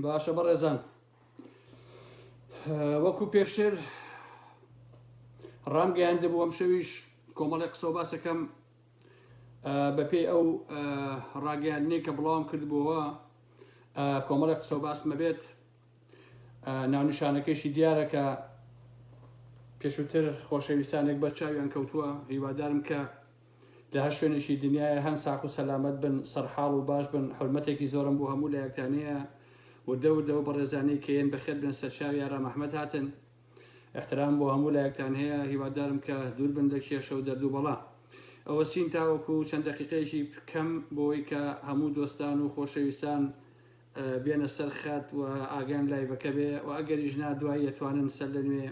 باشە بەڕێزان وەکو پێشتر ڕامگەیاندبوو ئەم شەویش کۆمەڵی قسە و باسەکەم بەپێی ئەو ڕاگەیاندنەی کە بڵاوم کردبووەوە کۆمەڵی قسە و باسمە بێت ناونیشانەکەیشی دیارە کە پێشووتر خۆشەویستانێک بەرچاویان کەوتووە هیوادارم کە لە هەر شوێنێکی دنیایە هەن ساخ و سەلامەت بن سەرحاڵ و باش بن حورمەتێکی زۆرم بۆ هەموو لایەکتان هەیە وردە وردە و بەڕێزانەی کە یەن بەخێر بێن سەرچاوی ئارام ئەحمەد هاتن احترام بۆ هەموو لایەکتان هەیە هیوادارم کە دوور بن لە کێشە و دەرد و بەڵا ئەوە سین تاوەکو چەند دەقیقەیەکی کەم بۆی کە هەموو دۆستان و خۆشەویستان بێنە سەر خەت و ئاگایان لایڤەکە بێ و ئەگەریش نا دوایی ئەتوانن سەر لە نوێ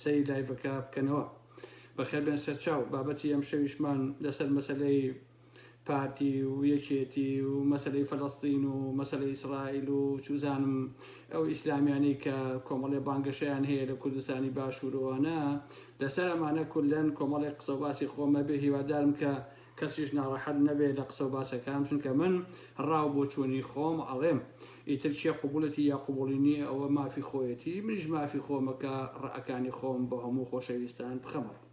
سەیری لایڤەکە بکەنەوە. بەخێر بێن سەرچاو. بابەتی ئەمشەویشمان لەسەر مەسەلەی پارتی و یەکێتی و مەسەلەی فەلەستین و مەسەلەی ئیسرائیل و چوزانم ئەو ئیسلامیانەی کە کۆمەڵێ بانگەشەیان هەیە لە کوردستانی باشوورەوەنە لەسەر ئەمانە کولەن کۆمەڵێک قسە و باسی خۆمە بێ هیوادارم کە کەسیش ناڕەحەت نەبێ لە قسەو باسەکانم چونکە من ڕاو بۆچوونی خۆم ئەڵێم ئیتر کێ قبوڵێتی یا قبوڵی نیە ئەوە مافی خۆیەتی منیش مافی خۆمە کە ڕەئەکانی خۆم بۆ هەموو خۆشەویستان بخەمە ڕوو.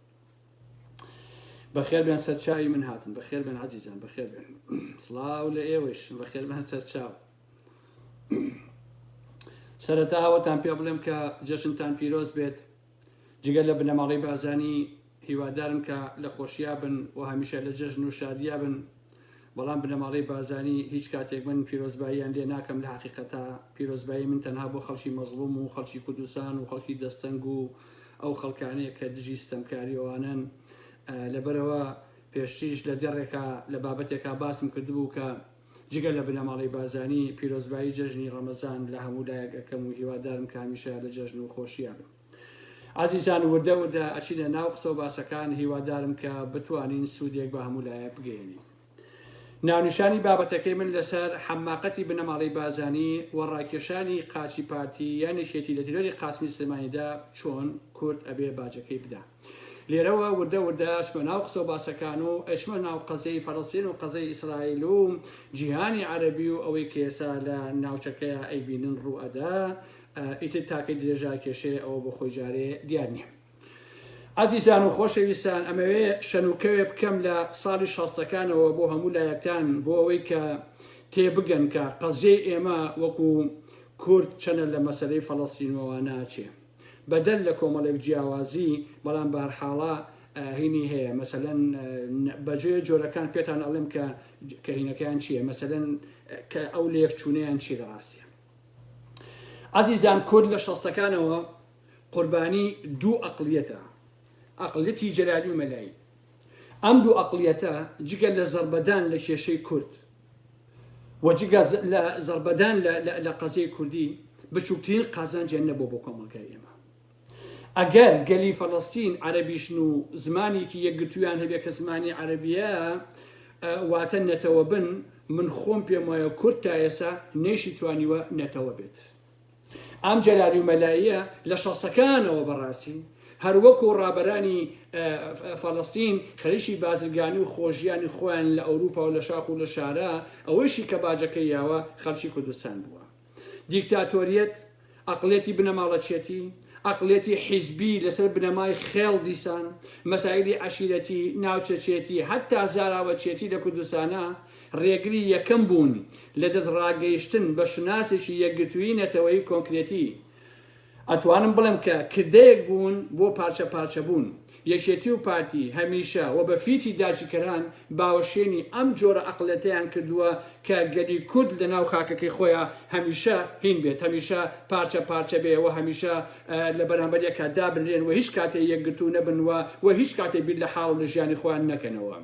بەخێر بێن سەرچاوی من هاتن بەخێر بێن عەزیزان بەخێر بێن سڵاو لە ئێوەش بەخێر بێن سەرچاو سەرەتا ئەوەتان پێ بڵێم کە جەشنتان پیرۆز بێت جگە لە بنەماڵەی بارزانی هیوادارم کە لە خۆشیا بن و هەمیشە لە جەژن و شادیا بن، بەڵام بنەماڵەی بارزانی هیچ کاتێک من پیرۆزباییان لێ ناکەم لە حەقیقەتا پیرۆزبایی من تەنها بۆ خەڵکی مەزڵوم و خەڵکی کوردستان و خەڵکی دەستەنگ و ئەو خەڵکانەیە کە دژی ستەمکاری ئەوانەن لەبەرئەوە پێشتریش لە دێڕێکا لە بابەتێکا باسم کردبوو کە جگە لە بنەماڵەی بارزانی پیرۆزبایی جەژنی ڕەمەزان لە هەموو لایەک ئەکەم و هیوادارم کە هەمیشە لە جەژن و خۆشیا بن. ئازیزان وردە وردە ئەچینە ناو قسە و باسەکان هیوادارم کە بتوانین سوودێک بە هەموو لایەک بگەیەنین. ناونیشانی بابەتەکەی من لەسەر حەماقەتی بنەماڵەی بارزانی و ڕاکێشانی قاچی پارتی یان یەکێتی لە تیرۆری قاسمی سلێمانیدا چۆن کورد ئەبێ باجەکەی بدا. لێرەوە وردە وردە ئەچمە ناو قسە و باسەکان و ئەچمە ناو قەزیەی فەلەستین و قەزیەی ئیسرائیل و جیهانی عەرەبی و ئەوەی کە ئێستا لە ناوچەکەیا ئەیبینن ڕوو ئەدا ئیتر تاکەی درێژە ئەکێشێ ئەوە بۆ خۆی جارێ دیار نییە. ئازیزان و خۆشەویستان ئەمەوێ شەنوکەوێ بکەم لە ساڵی شەستەکانەوە بۆ هەموو لایەکتان بۆ ئەوەی کە تێبگەن کە قەزیەی ئێمە وەکو کورد چەنە لە مەسەلەی فەڵەستینەوە ناچێ بەدەر لە کۆمەڵێک جیاوازی بەڵام بەهەرحاڵا هینی هەیە مەسەلەن بەجێ جۆرەکان پێتان ئەڵێم کە کە هینەکەیان چییە مەسەلەن کە ئەو لەیەکچوونەیان چی لە ڕاستیە ئازیزان کورد لە شەستەکانەوە قوربانی دوو ئەقلیەتە ئەقلیەتی جەلالی و مەلایی ئەم دوو ئەقلیەتە جگە لە زەربەدان لە کێشەی کورد و جگە لە زەربەدان لە قەزیەی کوردی بچووکترین قازانجیان نەبوو بۆ کۆمەڵگای ئێمە ئەگەر گەلی فەلەستین عەرەبیشن و زمانێکی یەکگرتوویان هەبێ کە زمانی عەرەبیە واتە نەتەوە بن من خۆم پێم وایە کورد تا ئێستا نەیشی توانیوە نەتەوە بێت ئەم جەلالی و مەلاییە لە شەستەکانەوە بەڕاستی هەروەکو ڕابەرانی فەلەستین خەریکی بازرگانی و خۆشژیانی خۆیان لە ئەوروپا و لە شاخ و لە شارا ئەوەیشی کە باجەکەی یاوە خەڵکی کوردستان بووە دیکتاتۆریەت، ئەقڵیەتی بنەماڵەچیەتی، ئەقڵیەتی حیزبی لەسەر بنەمای خێڵ دیسان، مەسایلی عەشیرەتی، ناوچەچێتی، هەتا زاراوەچێتی لە کوردستانا ڕێگری یەکەم بوون لە دەستڕاگەیشتن بە شوناسێکی یەکگرتووی نەتەوەیی کۆنکرێتی. ئەتوانم بڵێم کە کردەیەک بوون بۆ پارچە پارچە بوون. یەکێتی و پارتی هەمیشە و بە فیتی داگیرکەران باوەشێنی ئەم جۆرە ئەقڵیەتەیان کردووە کە گەلی کورد لە ناو خاکەکەی خۆیا هەمیشە هین بێت هەمیشە پارچە پارچە بێ و هەمیشە لە بەرامبەر یەکا دابنرێن و هیچ کاتێ یەکگرتوو نەبن و و هیچ کاتێ بیر لە حاڵ و لە ژیانی خۆیان نەکەنەوە.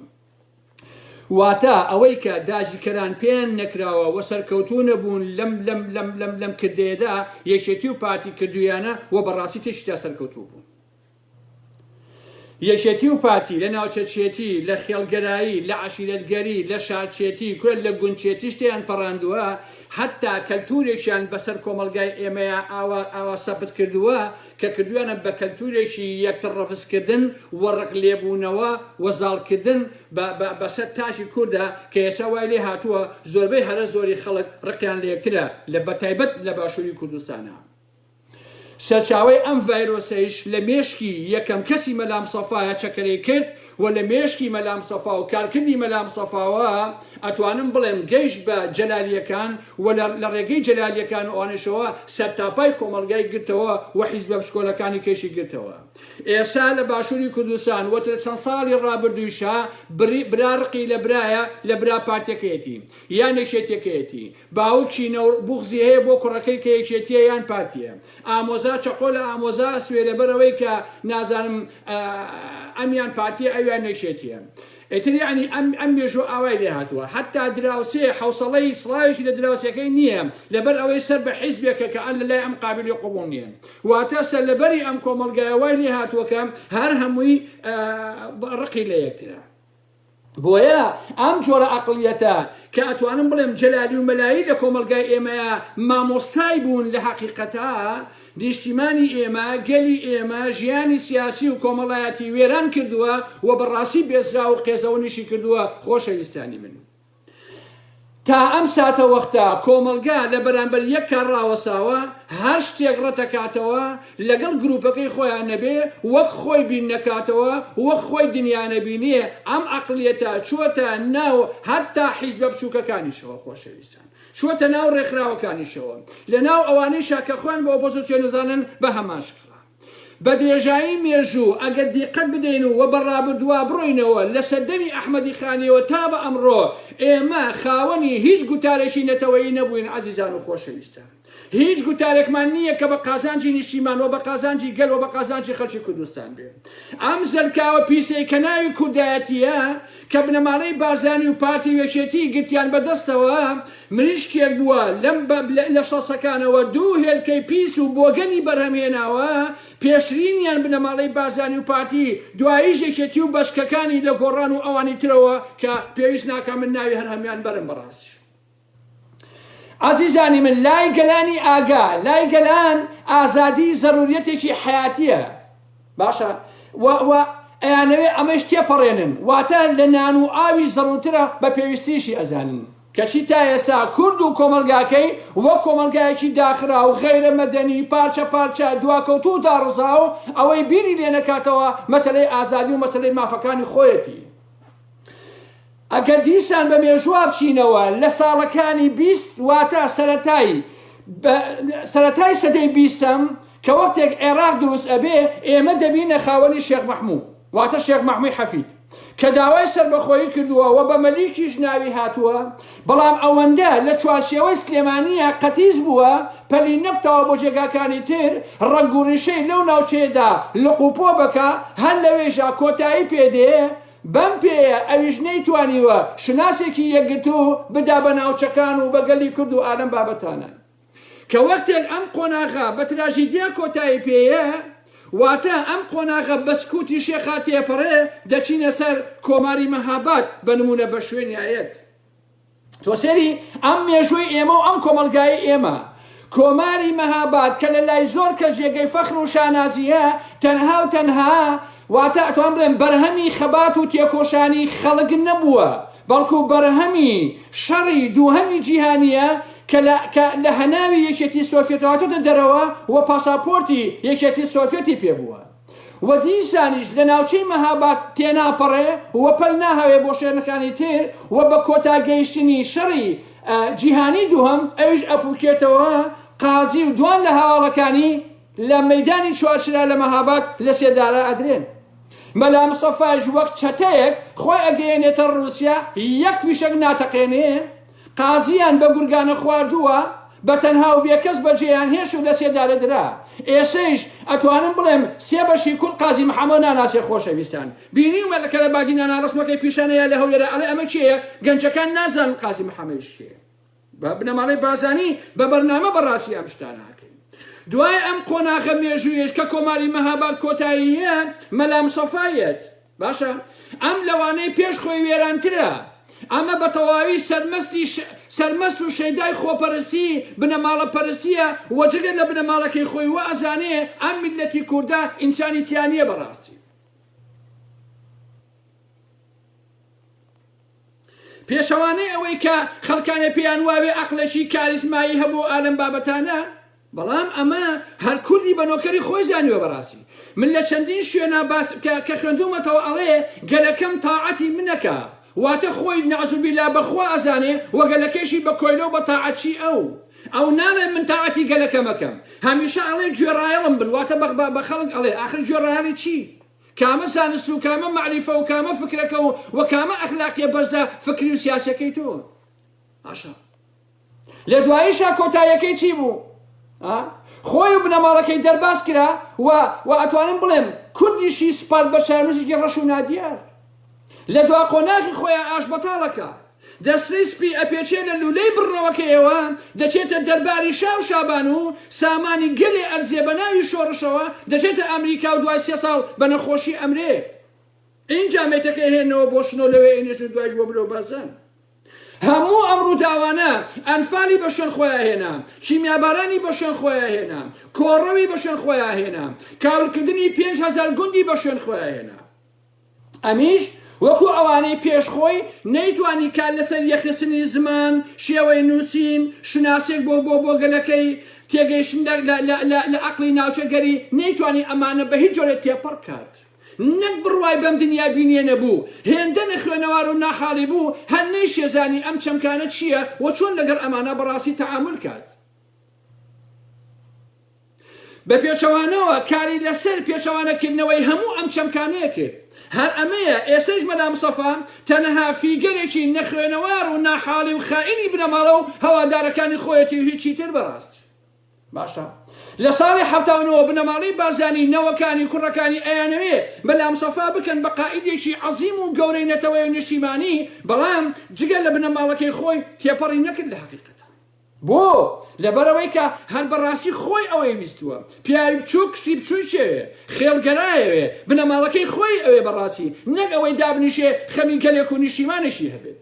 واتە ئەوەی کە داگیرکەران پێیان نەکراوە و سەرکەوتوو نەبوون لەم لەم لەم لەم لەم کردەیەدا یەکێتی و پارتی کردوویانە و بەڕاستی تێشیدا سەرکەوتوو بوون. یەکێتی و پارتی لە ناوچەچێتی، لە خێڵگەرایی، لە عەشیرەتگەری، لە شارچێتی، کورە لە گوندچێتیش تێیان پەڕاندووە، حەتتا کەلتورێکیان بەسەر کۆمەڵگای ئێمەیا ئاوا ئاوا سەپت کردووە کە کردویانە بە کەلتورێکی یەکتر ڕەفزکردن و ڕق لێبوونەوە و زاڵکردن بە بە بەسەر تاکی کوردا کە ئێستا وای لێ هاتووە زۆربەی هەرە زۆری خەڵک ڕقیان لە یەکترە لە بەتایبەت لە باشوری کوردستانا. سەرچاوەی ئەم ڤایرۆسەیش لە مێشکی یەکەم کەسی مەلا مستەفایە چەکەرەی کرد و لە مێشکی مەلا مستەفا و کارکردنی مەلا مستەفاوە ئەتوانم بڵێم گەیشت بە جەلالیەکان و لە ڕێگەی جەلالیەکان و ئەوانەشەوە سەرتاپای کۆمەڵگای گرتەوە و حیزبە بچکۆلەکانی کەشی گرتەوە. ئێستا لە باشوری کوردستان و لە چەند ساڵی ڕابردوویشا برا ڕقی لە برایە لە برا پارتیەکەیەتی یان یەکێتیەکەیەتی. باوک کینە و بوغزی هەیە بۆ کوڕەکەی کە یەکێتیە یان پارتیە. ئامۆزا چەقۆ لە ئامۆزا ئەسوێ لەبەر ئەوەی کە نازانم ئەمیان پارتیە ئەویان یەکێتیە. ئیتر یەعنی ئەم ئەم مێژوو ئاوای لێ هاتووە. حەتا دراوسێ حەوسەڵەی سڵاوێکی لە دراوسێکەی نییە لەبەر ئەوەی سەر بە حیزبێکە کە لە لای ئەم قابیلی قبوڵ نییە. واتە سەرلەبەری ئەم کۆمەڵگایە وای لێ هاتووە کە هەر هەمووی ڕقی لە یەکترە. بۆیە ئەم جۆرە ئەقڵیەتە کە ئەتوانم بڵێم جەلالی و مەلایی لە کۆمەڵگای ئێمەیا مامۆستای بوون لە هەقیقەتا نیشتیمانی ئێمە، گەلی ئێمە، ژیانی سیاسی و کۆمەڵایەتی وێران کردووە و بەڕاستی بێزراو و قێزەونیشی کردووە خۆشەویستانی من. تا ئەم ساتەوەختە کۆمەڵگا لە بەرامبەر یەک کار ڕاوەساوە، هەر شتێک ڕەتەکاتەوە، لەگەڵ گروپەکەی خۆیان نەبێ، وەک خۆی بیر نەکاتەوە، وەک خۆی دنیا نەبینێ، ئەم عەقڵیەتە چووەتە ناو هەتا حیزبە بچووکەکانیشەوە خۆشەویستان. چووەتە ناو ڕێکخراوەکانیشەوە. لە ناو ئەوانەیشا کە خۆیان بە ئۆپۆزۆسیۆن دەزانن بە هەمان شکڵە. بە درێژایی مێژوو ئەگەر دیقەت بدەین و بە ڕابردووا بڕۆینەوە لە سەردەمی ئەحمەدی خانیەوە تا بە ئەمڕۆ ئێمە خاوەنی هیچ گوتارێکی نەتەوەیی نەبووین عەزیزان و خۆشەویستان هیچ گوتارێکمان نییە کە بە قازانجی نیشتیمان و بە قازانجی گەل و بە قازانجی خەڵکی کوردستان بێ ئەم زەلکاوە پیسەی کە ناوی کوردایەتییە کە بنەماڵەی بارزانی و پارتی و یەکێتی گرتیان بە دەستەوە مریشکێک بووە لەم لە شەسەکانەوە دوو هێلکەی پیس و بۆگەنی بەرهەم هێناوە، پێشترینیان بنەماڵەی بارزانی و پارتی، دواییش یەکێتی و بەشکەکانی لە گۆڕان و ئەوانی ترەوە کە پێویست ناکا من ناوی هەر هەموویان بەرم بەڕاستی. عەزیزانی من لای گەلانی ئاگا، لای گەلان ئازادی زەروریەتێکی حەیاتیە. باشە و و ئەیانەوێ ئەمەیش تێپەڕێنن واتە لە نان و ئاویش زەڕوورترە بە پێویستریشی ئەزانن. کەچی تا ئێستا کورد و کۆمەڵگاکەی وەک کۆمەڵگایەکی داخراو، غەیرە مەدەنی، پارچە پارچە، دواکەوتوو و داڕزاو، ئەوەی بیری لێ نەکاتەوە مەسەلەی ئازادی و مەسەلەی مافەکانی خۆیەتی. ئەگەر دیسان بە مێژووا بچینەوە لە ساڵەکانی 20 واتە سەرەتای سەرەتای سەدەی بیستەم کە وەختێک عێراق دروست ئەبێ ئێمە دەبینە خاوەنی شێخ مەحموو واتە شێخ مەحمووی حەفید کە داوای سەربەخۆیی کردووە و بە مەلیکیش ناوی هاتووە بەڵام ئەوەندە لە چوارچێوەی سلێمانییە قەتیس بووە پەلی نەکوتاوە بۆ جێگاکانی تر ڕەگ و ڕیشەی لەو ناوچەیەدا لقوپۆ بکا هەر لەوێشا کۆتایی پێ دێ بەم پێیە ئەویش نەیتوانیوە شوناسێکی یەکگرتوو بدا بە ناوچەکان و بە گەلی کورد و ئالەم بابەتانە. کە وەختێک ئەم قۆناغە بە تراژیدیا کۆتایی پێیە، واتە ئەم قۆناغە بە سکوتی شێخا تێپەڕێ، دەچینە سەر کۆماری مەهاباد بە نموونە بە شوێنیایەت. تۆ سەیری ئەم مێژووی ئێمە و ئەم کۆمەڵگایەی ئێمە، کۆماری مەهاباد کە لە لای زۆر کەس جێگەی فەخر و شانازییە، تەنها و تەنها واتە ئەتوانم بڵێم بەرهەمی خەبات و تێکۆشانی خەڵک نەبووە، بەڵکو بەرهەمی شەڕی دووهەمی جیهانییە کە لە کە لە هەناوی یەکێتی سۆفیەتەوە هاتۆتە دەرەوە و پاساپۆرتی یەکێتی سۆفیەتی پێ بووە. و دیسانیش لە ناوچەی مەهاباد تێناپەڕێ و پەل ناهاوێ بۆ شوێنەکانی تر و بە کۆتا گەیشتنی شەڕی جیهانی دووهەم ئەویش ئەپوکێتەوە قازی و دوان لە هاواڵەکانی لە مەیدانی چوارچرا لە مەهاباد لە سێدارە ئەدرێن. مەلا مستەفایش وەک چەتەیەک خۆی ئەگەیەنێتە ڕووسیا یەک فیشەک ناتەقێنێ قازییان بە گورگانە خواردووە، بە تەنها و بێکەس بەجێیان هێشت و لە سێدارە درا. ئێسەیش ئەتوانم بڵێم سێ بەشی کورد قازی محەمۆ ناناسێ خۆشەویستان. بینیومە کە لە بادینانا ڕەسمەکەی پیشانە یا لە هەولێرا ئەڵێ ئەمە کێیە؟ گەنجەکان نازانن قازی محەمەیش کێیە. بە بنەماڵەی بارزانی بە بەرنامە بەڕاستی ئەم شتانە ئەکەین. دوای ئەم قۆناغە مێژوویەش کە کۆماری مەهاباد کۆتایی یە، مەلا مستەفا یەت. باشە ئەم لەوانەی پێش خۆی وێرانترە. ئەمە بە تەواوی سەرمەستی سەرمەست و شەیدای خۆپەرستی، بنەماڵە پەرستیە و جگە لە بنەماڵەکەی خۆی وا ئەزانێ ئەم میللەتی کوردە ئینسانی تیا نیە بەڕاستی. پێچەوانەی ئەوەی کە خەڵکانێ پێیان وابێ ئەقڵێکی کاریزمایی هەبوو ئا لەم بابەتانە، بەڵام ئەمە هەر کوردی بە نۆکەری خۆی زانیوە بەڕاستی من لە چەندین شوێنا باس کە کە خوێندوومەتەوە ئەڵێ گەلەکەم تاعەتی منەکا واتە خۆی نەعزوبیلا بە خوا ئەزانێ و گەلەکەیشی بە کۆیلە و بە تاعەتچی ئەو ئەو ناڵێ من تاعەتی گەلەکەم ئەکەم هەمیشە ئەڵێ گوێڕایەڵم بن واتە بە بە خەڵک ئەڵێ ئاخر گوێڕایەڵی چی کامە زانست و کامە مەعریفە و کامە فکرەکە و وە کامە ئەخلاقیە بەرزە فکری و سیاسیەکەی تۆ باشە لە دواییشا کۆتاییەکەی چی بوو؟ خۆی و بنەماڵەکەی دەرباز کرا و و ئەتوانم بڵێم کوردیشی سپارد بە چارەنووسێکی ڕەش و نادیار. لە دوا قۆناغی خۆیان ئاش بەتاڵەکە دەستی سپی ئەپێچێ لە لولەی بڕنەوەکەیەوە دەچێتە دەرباری شا و شابان و سامانی گەلێ ئەرزێ بە ناوی شۆڕشەوە دەچێتە ئەمریکا و دوای سێ ساڵ بە نەخۆشی ئەمرێ ئینجا مێتەکەی هێنەوە بۆ شنۆ لەوێ ئەینێژن و دوایش بۆ برۆ بارزان. هەموو ئەم ڕووداوانە ئەنفالی بە شوێن خۆیا هێنا، کیمیابارانی بە شوێن خۆیا هێنا، کۆڕەوی بە شوێن خۆیا هێنا، کاولکردنی 5000 گوندی بە شوێن خۆیا هێنا. ئەمیش وەکو ئەوانەی پێش خۆی نەیتوانی کار لەسەر یەکخستنی زمان، شێوەی نووسین، شوناسێک بۆ بۆ بۆ گەلەکەی، تێگەیشتن لە لە لە لە لە ئەقڵی ناوچەگەری، نەیتوانی ئەمانە بە هیچ جۆرێک تێپەڕ کات. نەک بڕوای بەم دنیابینیە نەبوو، هێندە نەخوێنەوار و ناحاڵی بوو، هەر نەیشێزانی ئەم چەمکانە چییە و چۆن لەگەڵ ئەمانە بەڕاستی تەعامول کات. بە پێچەوانەوە کاری لەسەر پێچەوانەکردنەوەی هەموو ئەم چەمکانەیە کرد. هەر ئەمەیە ئێستەیش مەلا مستەفا تەنها فیگەرێکی نەخوێنەوار و ناحاڵی و خائینی بنەماڵە و هەوادارەکانی خۆیەتی و هیچی تر بەڕاستی. باشە لە ساڵی 79 بنەماڵەی بارزانی نەوەکانی کوڕەکانی ئەیانەوێ مەلا مستەفا بکەن بە قائیدێکی عەزیم و گەورەی نەتەوەی و نیشتیمانی بەڵام جگە لە بنەماڵەکەی خۆی تێپەڕی نەکرد لە حەقیقەتا بۆ؟ لەبەرئەوەی کە هەر بەڕاستی خۆی ئەوەی ویستووە پیاوی بچوک شتی بچوکیەوێ خێڵگەرایەوێ بنەماڵەکەی خۆی ئەوێ بەڕاستی نەک ئەوەی دابنیشێ خەمی گەلێک و نیشتیمانێکی هەبێت.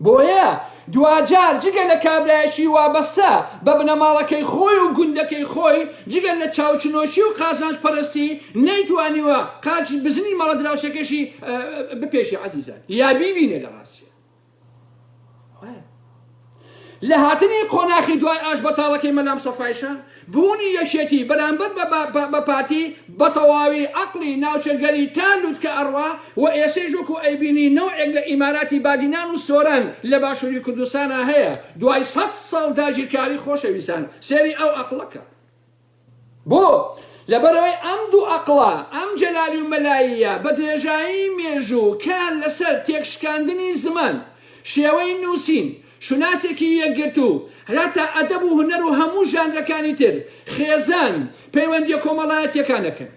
بۆیە دواجار جگە لە کابرایەکی وابەستە بە بنەماڵەکەی خۆی و گوندەکەی خۆی، جگە لە چاوچنۆکی و قازانج پەرستی نەیتوانیوە قاچی بزنی ماڵە دراوسێکەشی بپێشێ عەزیزان یا بیبینێ لە ڕاستیا. لە هاتنی قۆناخی دوای ئاش بەتاڵەکەی مەلا مستەفایشە، بوونی یەکێتی بەرامبەر بە پارتی بە تەواوی عەقڵی ناوچەگەری تا لوتکە ئەڕوا و ئێسەیش وەکو ئەیبینی نەوعێک لە ئیماراتی بادینان و سۆران لە باشوری کوردستانا هەیە دوای سەد ساڵ داگیرکاری خۆشەویستان سەیری ئەو عەقڵە کە بۆ؟ لەبەرئەوەی ئەم دوو ئەقڵە، ئەم جەلالی و مەلاییە بە درێژایی مێژوو کار لەسەر تێکشکاندنی زمان، شێوەی نووسین، شوناسێکی یەکگرتوو، هەتا ئەدەب و هونەر و هەموو ژانرەکانی تر، خێزان، پەیوەندییە کۆمەڵایەتییەکان ئەکەن.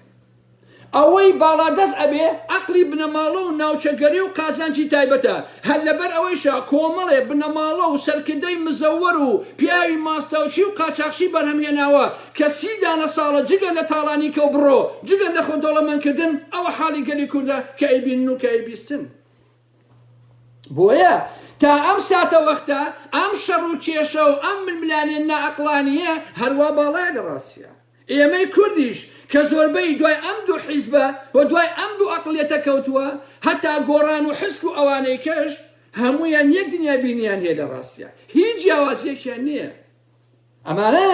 ئەوەی باڵادەست ئەبێ عەقڵی بنەماڵە و ناوچەگەری و قازانجی تایبەتە، هەر لەبەر ئەوەیشە کۆمەڵێ بنەماڵە و سەرکردەی مزەوەر و پیاوی ماستاوچی و قاچاخچی بەرهەم هێناوە کە سی دانە ساڵە جگە لە تاڵانیکە و بڕۆ، جگە لە خۆ دەوڵەمەندکردن ئەوە حاڵی گەلی کوردە کە ئەیبینن و کە ئەیبیستن. بۆیە تا ئەم ساتەوەختە ئەم شەڕ و کێشە و ئەم ململانێ نائەقڵانییە هەروا باڵایە لە ڕاستیا. ئێمەی کوردیش کە زۆربەی دوای ئەم دوو حیزبە و دوای ئەم دوو ئەقڵیەتە کەوتووە، هەتا گۆڕان و حسک و ئەوانەی کەش، هەموویان یەک دنیابینیان هەیە لە ڕاستیا. هیچ جیاوازییەکیان نییە. ئەمانە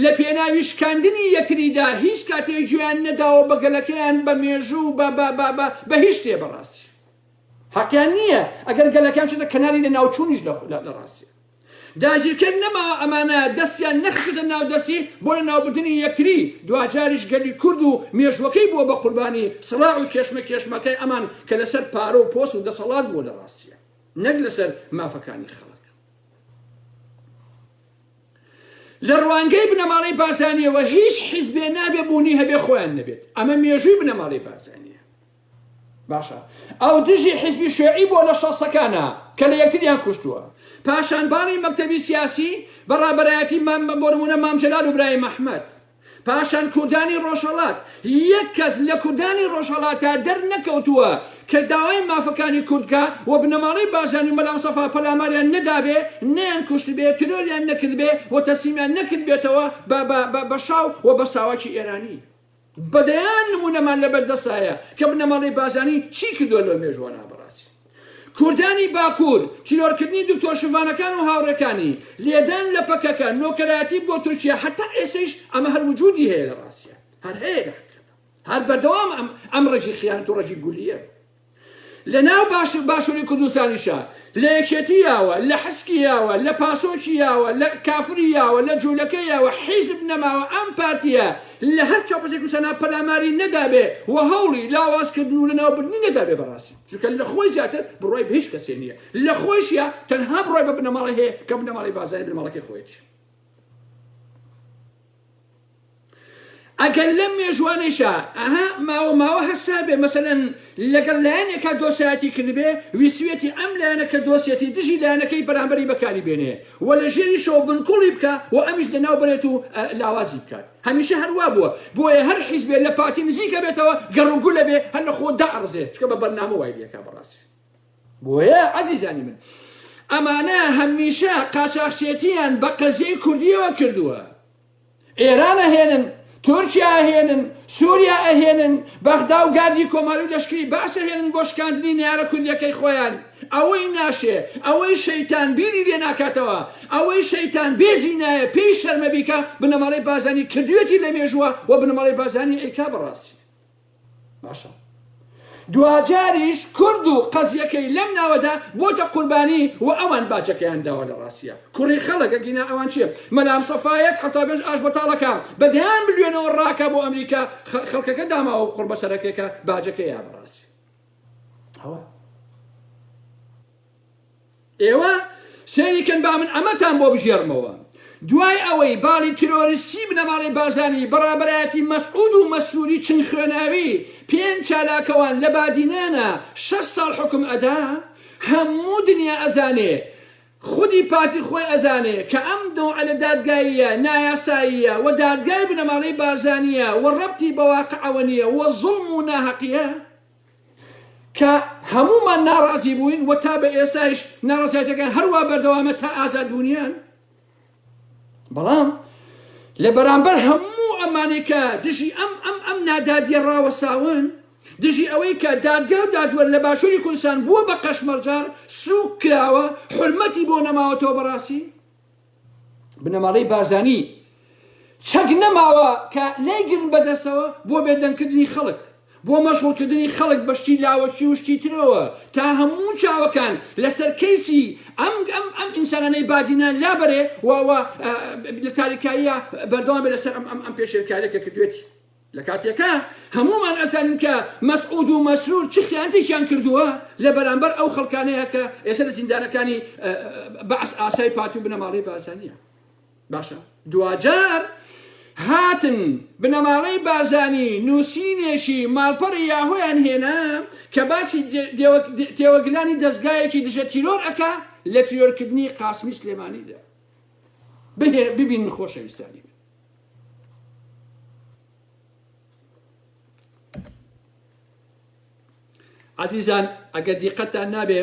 لە پێناوی شکاندنی یەکتریدا هیچ کاتێ گوێیان نەداوە بە گەلەکەیان، بە مێژوو، بە بە بە بە بە هیچ شتێ بەڕاستی. حەقیان نییە ئەگەر گەلەکەیان بچێتە کەناری لەناوچوونیش لە لە ڕاستیا. داگیرکەر نەماوە ئەمانە دەستیان نەخستۆتە ناو دەستی بۆ لەناوبردنی یەکتری، دواجاریش گەلی کورد و مێژووەکەی بووە بە قوربانی سڕاع و کێشمە کێشمەکەی ئەمان کە لەسەر پارە و پۆست و دەسەڵات بووە لە ڕاستیا نەک لەسەر مافەکانی خەڵک. لە ڕوانگەی بنەماڵەی بارزانیەوە هیچ حیزبێ نابێ بوونی هەبێ خۆیان نەبێت ئەمە مێژووی بنەماڵەی بارزانیە. باشە ئەو دژی حیزبی شیوعی بووە لە شەستەکانا کە لە یەکتریان کوشتووە. پاشان باڵی مەکتەبی سیاسی بە ڕابەرایەتی مام بۆ نموونە مام جەلال و برایم ئەحمەد. پاشان کوردانی ڕۆژهەڵات. یەک کەس لە کوردانی ڕۆژهەڵاتا دەرنەکەوتووە کە داوای مافەکانی کورد کا و بنەماڵەی بارزانی و مەلا مستەفا پەلاماریان نەدابێ، نەیان کوشتبێ، ترۆریان نەکردبێ و تەسلیمیان نەکردبێتەوە بە بە بە بە شا و بە ساواکی ئێرانی. بە دەیان نموونەمان لەبەر دەستایە کە بنەماڵەی بارزانی چی کردووە لەو مێژووەنا بەڕاستی کوردانی باکوور، تیرۆرکردنی دکتۆر شڤانەکان و هاوڕێکانی، لێدان لە پەکەکە، نۆکەرایەتی بۆ تورکیا هەتا ئێسەیش ئەمە هەر وجودی هەیە لە ڕاستیا هەر هەیە لە حەقیقەتا هەر بەردەوامە ئەم ئەم ڕەگی خیانەت و ڕەگی گولییە. لە ناو باشوری کوردستانیشا لە یەکێتی یاوە، لە حسکی یاوە، لە پاسۆکی یاوە، لە کافری یاوە، لە جولەکە یاوە حیزب نەماوە ئەم پارتیە لە هەر چاپەچەی کوردستانا پەلاماری نەدابێ و هەوڵی لاواز کردن و لەناوبردنی نەدابێ بەڕاستی چونکە لە خۆی زیاتر بڕوای بە هیچ کەسێ نیە لە خۆیشیا تەنها بڕوای بە بنەماڵەی هەیە کە بنەماڵەی بارزانی بنەماڵەکەی خۆیەتی. ئەگەر لەم مێژوانەیشا ئەها ماوە ماوە هەستابێ مەسەلەن لەگەڵ لایەنێکا دۆسایەتی کردبێ ویستویەتی ئەم لایەنە کە دۆسیەتی دژی لایەنەکەی بەرامبەری بەکاری بێنێ و لە ژێریشەوە بنکوڵی بکا و ئەمیش لەناو بەرێت و لاوازی بکات هەمیشە هەر وا بووە بۆیە هەر حیزبێ لە پارتی نزیکە بێتەوە گەڕوگولە بێ هەر لە خۆ دائەڕزێ چونکە بە بەرنامە وای لێکا بەڕاستی بۆیە عەزیزانی من ئەمانە هەمیشە قاچاخچێتیان بە قەزیەی کوردیەوە کردووە ئێران ئەهێنن، تورکیا ئەهێنن، سوریا ئەهێنن، بەغدا و گاردی کۆماری و لەشکری بەعس ئەهێنن بۆ شکاندنی نەیارە کوردیەکەی خۆیان. ئەوەی ناشێ، ئەوەی شەیتان بیری لێ ناکاتەوە، ئەوەی شەیتان بێزی نایە پێی شەرمە بیکا، بنەماڵەی بارزانی کردویەتی لە مێژووە و بنەماڵەی بارزانی ئەیکا بەڕاستی. باشە دواجاریش کورد و قەزیەکەی لەم ناوەدا بۆتە قوربانی و ئەوان باجەکەیان داوە لە ڕاستیە کوڕی خەڵک ئەگینا ئەوان چیە مەلام سەفایەت حەتا بێژ ئاش بەتاڵەکە بە دەیان ملیۆنەوە ڕاکە بۆ ئەمریکا خەڵکەکە داماوە و قوڕبەسەرەکەکە باجەکەیە بەڕاستی ئەوە ئێوە سەیری کەن با من ئەمەتان بۆ بگێڕمەوە. دوای ئەوەی باڵی ترۆریستی بنەماڵەی بارزانی بە ڕابەرایەتی مەسعود و مەسروری چنگ خوێناوی پێنج چالاکەوان لە بادینانا شەش ساڵ حوکم ئەدا هەموو دنیا ئەزانێ خودی پارتی خۆی ئەزانێ کە ئەم نەوعە لە دادگاییە نایاساییە و دادگای بنەماڵەی بارزانیە و ڕەبتی بە واقعەوە نیە و زوڵم و ناهەقیە. کە هەموومان ناڕازی بووین و تا بە ئێستایش ناڕەزایەتیەکان هەروا بەردەوامە تا ئازادبوونیان، بەڵام لە بەرامبەر هەموو ئەمانەی کە دژی ئەم ئەم ئەم نادادیە ڕاوەساون، دژی ئەوەی کە دادگا و دادوەر لە باشووری کوردستان بووە بە قەشمەرجار، سووک کراوە، حورمەتی بۆ نەماوەتەوە بەڕاستی. بنەماڵەی بارزانی چەک نەماوە کە نەیگرن بەدەستەوە بۆ بێدەنگکردنی خەڵک، بۆ مەشغوڵکردنی خەڵک بە شتی لاوەکی و شتی ترەوە تا هەموو چاوەکان لەسەر کەیسی ئەم ئەم ئەم ئینسانانەی بادینان لابەرێ و و لە تاریکاییە بەردەوام بێ لەسەر ئەم ئەم ئەم پێشێلکاریە کە کردوێتی. لە کاتێکا هەموومان ئەزانین کە مەسعود و مەسرور چ خیانەتێکیان کردووە لە بەرامبەر ئەو خەڵکانەیە کە ئێستا لە زیندانەکانی بەعس ئاسای پارتی و بنەماڵەی بارزانیە. باشە دواجار هاتن بنەماڵەی بارزانی نووسینێکی ماڵپەڕی یاهۆیان هێنا کە باسی تێوەگلانی دەزگایەکی دژە تیرۆر ئەکا لە تیرۆرکردنی قاسمی سلێمانیدا. ببینن خۆشەویستانی من. عزیزان ئەگەر دیقەتتان نابێ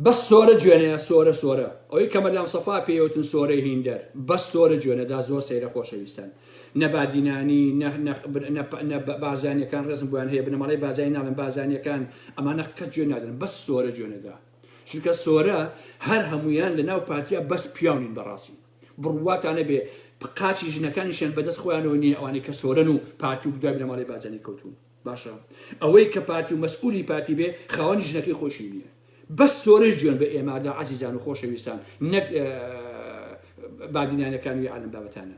بەس سۆرە جوێنەیە سۆرە سۆرە ئەوەی کە مەلام سەفا پێیوتن سۆرەی هیندەر بەس سۆرە جوێنەدا زۆر سەیرە خۆشەویستان نە بادینانی نە بازانیەکان ڕێزم بۆیان هەیە بنەماڵەی بازانی ناڵێن بازانیەکان ئەمانە قەت جوێن نادەن بەس سۆرە جوێنەدا چونکە سۆرە هەر هەمویان لە ناو پارتیا بەس پیاونین بەڕاستی بڕواتان نەبێ قاچی ژنەکانیشیان بەدەست خۆیانەوە نییە ئەوانەی کە سۆرەن و پارتی و دوای بنەماڵەی بارزانی کەوتوون باشە ئەوەی کە پارتی و مەسئولی پارتی بێ خاوەنی ژنەکەی خۆشی نییە بەس سۆرەش جوێن بە ئێمادا عەزیزان و خۆشەویستان نەک بادینانەکان و عالم بابەتانە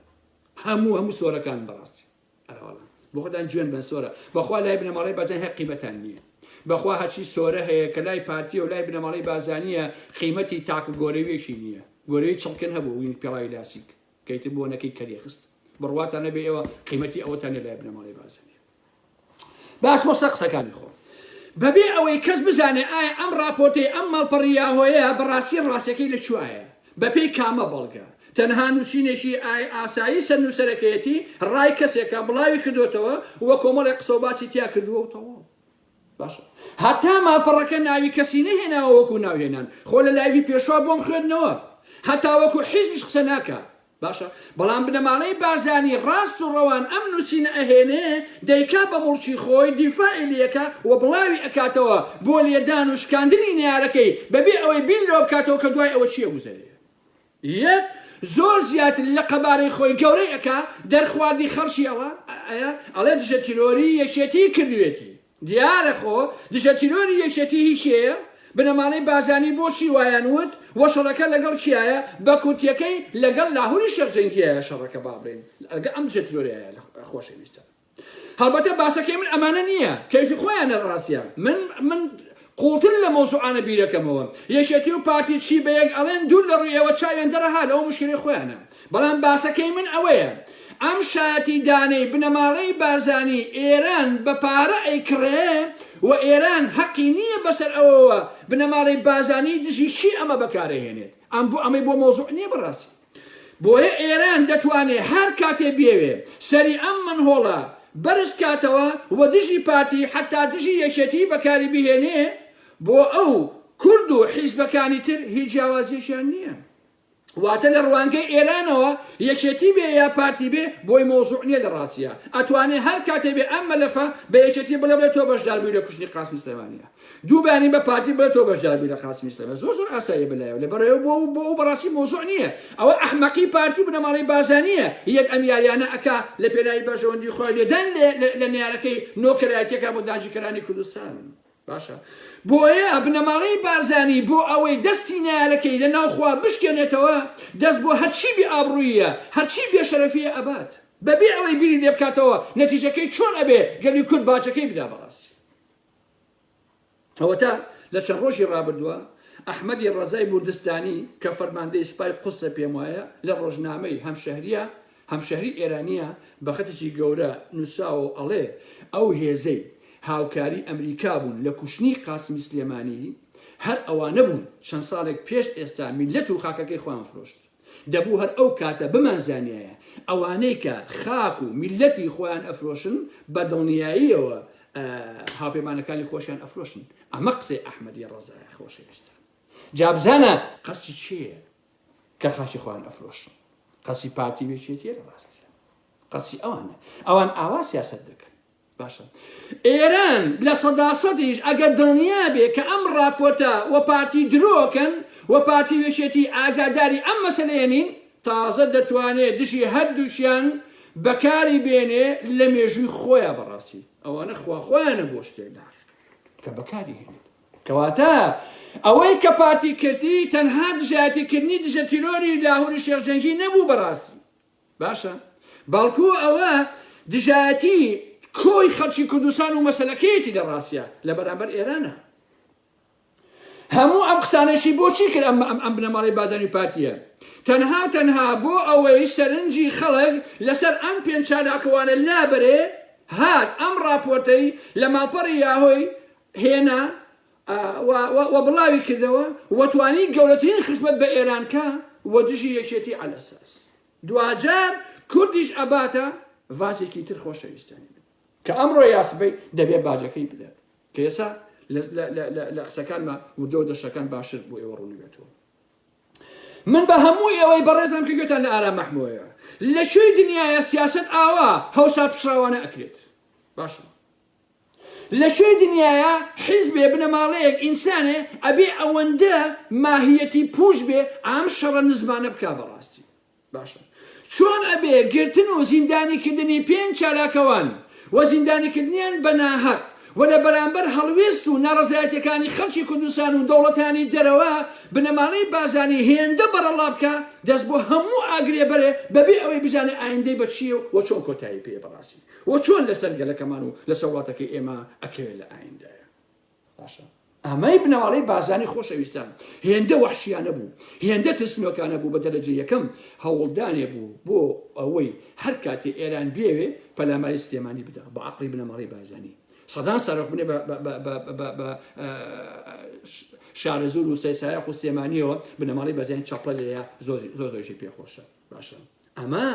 هەموو هەموو سۆرەکان بەڕاستی ئەرەوەڵا بۆ خۆتان جوێن بن سۆرە بەخوا لای بنەماڵەی بارزانی هەر قیمەتان نییە بەخوا هەرچی سۆرە هەیە کە لای پارتیە و لای بنەماڵەی بارزانیە قیمەتی تاکە گۆرەویەکی نییە گۆرەوی چڵکن هەبوو وین پێڵاوی لاسیک کەیتر بۆ نەکەی کەری خست بڕواتان نەبێ ئێوە قیمەتی ئەوەتان نیە لای بنەماڵەی بارزانی باسمە سەر قسەکانی خۆم. بەبێ ئەوەی کەس بزانێ ئایا ئەم ڕاپۆرتەی ئەم ماڵپەڕی یاهۆیە بەڕاستی ڕاستیەکەی لە کوایە، بەپێی کامە بەڵگە؟ تەنها نووسینێکی ئای ئاسایی سەرنووسەرەکەیەتی، ڕای کەسێکە بڵاوی کردۆتەوە و کۆمەڵێک قسە و باسی تیا کردووە و تەواو. باشە هەتا ماڵپەڕەکە ناوی کەسی نەهێناوە وەکو ناوهێنان، خۆ لە لایڤی پێشوا بۆم خوێندنەوە هەتا وەکو حیزبیش قسە ناکا. باشە بەڵام بنەماڵەی بارزانی ڕاست و ڕەوان ئەم نوسینە ئەهێنێ دەیکا بە موڵکی خۆی دیفاعی لێکا و بڵاوی ئەکاتەوە بۆ لێدان و شکاندنی نەیارەکەی بەبێ ئەوەی بیر لەوە بکاتەوە کە دوای ئەوە چی ئەگوزەرێ یەک زۆر زیاتر لە قەبارەی خۆی گەورەی ئەکا دەرخواردی خەڵکی ئەڵا ئەیا ئەڵێ دژە تیرۆری یەکێتی کردوێتی دیارە خۆ دژە تیرۆری یەکێتی هی کێیە؟ بنەماڵەی بارزانی بۆچی وایان وت و شەڕەکە لەگەڵ کیایە؟ بە کورتیەکەی لەگەڵ لاهوری شێخ جەنگیایە شەڕەکە با بڵێین لەگەڵ ئەم دژە تیرۆرەیە خۆشەویستان هەڵبەتە باسەکەی من ئەمانە نییە کەیفی خۆیانە ڕاستە من من قوڵتر لە مەوزوعانە بیرەکەمەوە یەکێتی و پارتی چی بە یەک ئەڵێن دوور لە ڕووی ئێوە چاویان دەرەهات ئەوە مشکلەی خۆیانە بەڵام باسەکەی من ئەوەیە ئەم شایەتی دانەی بنەماڵەی بارزانی ئێران بە پارە ئەیکڕێ و ئێران هەقی نییە بەسەر ئەوەوە بنەماڵەی بازانی دژی چی ئەمە بەکارەهێنێت ئەم بۆ ئەمەی بۆ مەوزوع نییە بەڕاستی بۆیە ئێران دەتوانێ هەر کاتێ بیەوێ سەری ئەم مەنهۆڵە بەرز کاتەوە و دژی پارتی حەتا دژی یەکێتی بەکاری بهێنێ بۆ ئەو کورد و حیزبەکانی تر هیچ جیاوازیەکیان نییە. واتە لە ڕوانگەی ئێرانەوە یەکێتی بێ یا پارتی بێ بۆی مەوزوع نیە لە ڕاستیا ئەتوانێ هەر کاتێ بێ ئەم مەلەفە بە یەکێتی بڵێ بڵێ تۆ بەشدار بووی لە کوشتنی قاسمی سلێمانیە دووبانی بە پارتی بڵێ تۆ بەشدار بووی لە قاسمی سلێمانی زۆر زۆر ئاساییە بەلایەوە لەبەرئەوە بۆ بۆ ئەو بەڕاستی مەوزوع نییە ئەوە ئەحمەقی پارتی و بنەماڵەی بارزانییە یەک ئەم یاریانە ئەکا لە پێناوی بەرژەوەندی خۆی لێدان لە نەیارەکەی نۆکەرایەتیەکە بۆ داگیرکەرانی کوردستان. باشە بۆیە بنەماڵەی بارزانی بۆ ئەوەی دەستی نەیارەکەی لە ناوخوا بشکێنێتەوە دەست بۆ هەرچی بێ ئابڕووییە هەرچی بێ شەرەفیە ئەبات بەبێ ئەوەی بیری لێ بکاتەوە نەتیجەکەی چۆن ئەبێ گەلی کورد باجەکەی بدا بەڕاستی ئەوەتا لە چەند ڕۆژی ڕابردووە ئەحمەدی ڕەزای بوردستانی کە فەرماندەی سپای قودسە پێم وایە لە ڕۆژنامەی هەمشەهریە هەمشەهری ئێرانیە بە خەتێکی گەورە نوسراوە و ئەڵێ ئەو هێزەی هاوکاری ئەمریکا بوون لە کوشتنی قاسمی سلێمانی هەر ئەوانە بوون چەند ساڵێک پێش ئێستا میللەت و خاکەکەی خۆیان فرۆشت دەبوو هەر ئەو کاتە بمانزانیایە ئەوانەی کە خاک و میللەتی خۆیان ئەفرۆشن بە دڵنیاییەوە هاوپەیمانەکانی خۆشیان ئەفرۆشن ئەمە قسەی ئەحمەدی ڕەزایە خۆشەویستان جا بزانە قەستی کێیە کە خاکی خۆیان ئەفرۆشن قەسی پارتی وێکێتیە لە ڕاستیە قەسی ئەوانە ئەوان ئاوا سیاست دەکەن باشە ئێران لە سەدا سەدیش ئەگەر دڵنیا بێ کە ئەم راپۆرتە و پارتی درۆکەن و پارتی وێکێتی ئاگاداری ئەم مەسەلەیە نین تازە دەتوانێ دژی هەردووکیان بەکاری بێنێ لە مێژووی خۆیان بەڕاستی ئەوانە خوا خۆیانە بۆ شتێک لە کە بەکاری هێنێت کەواتە ئەوەی کە پارتی کردی تەنها دژایەتی کردنی دژە تیرۆری لاهوری شێخ جەنگی نەبوو بەڕاستی باشە بەڵکو ئەوە دژایەتی کۆی خەڵکی کوردستان و مەسەلەکەیەتی لە ڕاستە لە بەرامبەر ئێرانە هەموو ئەم قسانەشی بۆچی کرد ئەم ئەم ئەم بنەماڵەی بازانی پارتیە تەنها تەنها بۆ ئەوەی سەرنجی خەڵک لەسەر ئەم پێنج چالاکوانە لابەرێ هات ئەم ڕاپۆرتەی لە ماڵپەڕی یاهۆی هێنا و بڵاوی کردەوە و توانی گەورەترین خزمەت بە ئێران کا و دژی یەکێتی عەلەساس دواجار کوردیش ئەباتە ڤازێکی تر خۆشەویستانی من کە ئەمڕۆ یا سبەی دەبێ باجەکەی بدات کە ئێسا لە قسەکانمە وردە و دەشەکان باشتر بۆ ئێوە ڕوونەبێتەوە من بە هەموو ئێوەی بەڕێزم کە گوێتان لە ئارام مەحمۆیە لە کوێی دنیاە سیاست ئاوا هەوسار پچڕاوانە ئەکرێت باشە لە کوێی دنیایا حیزبێ بنەماڵەیەک ئینسانێ ئەبێ ئەوەندە ماهیەتی پوچ بێ ئام شەڕە نزمانە بکا بەڕاستی باشە چۆن ئەبێ گرتن و زیندانی کردنی پێنج چالاکەوان و زیندانی کردنیان بە ناهەق و لە بەرامبەر هەڵوێست و ناڕەزایەتیەکانی خەڵکی کوردستان و دەوڵەتانی دەرەوە بنەماڵەی بارزانی هێندە بەڕەڵا بکا دەست بۆ هەموو ئاگرێ بەرێ بەبێ ئەوەی بزانێ ئایندەی بە چییە و چۆن کۆتایی پێ بەڕاستی و چۆن لەسەر گەلەکەمان و لەسەر وڵاتەکەی ئێمە ئەکەوێت لە ئایندایە باشە ئەمەی بنەماڵەی بارزانی خۆشەویستان هێندە وەحشیانە بوو هێندە ترسنۆکانە بوو بە دەرەجە یەکەم هەوڵدانێ بوو بۆ ئەوەی هەر کاتێ ئێران بێوێ پەلاماری سلێمانی بدا بە عەقڵی بنەماڵەی بارزانی. سەدان سەرۆک بنێ بە شارەزوور و سەیسایەق و سلێمانیەوە بنەماڵەی بەرزانی چەپڵە لێیە زۆر زۆر زۆریشی پێخۆشە باشە ئەمە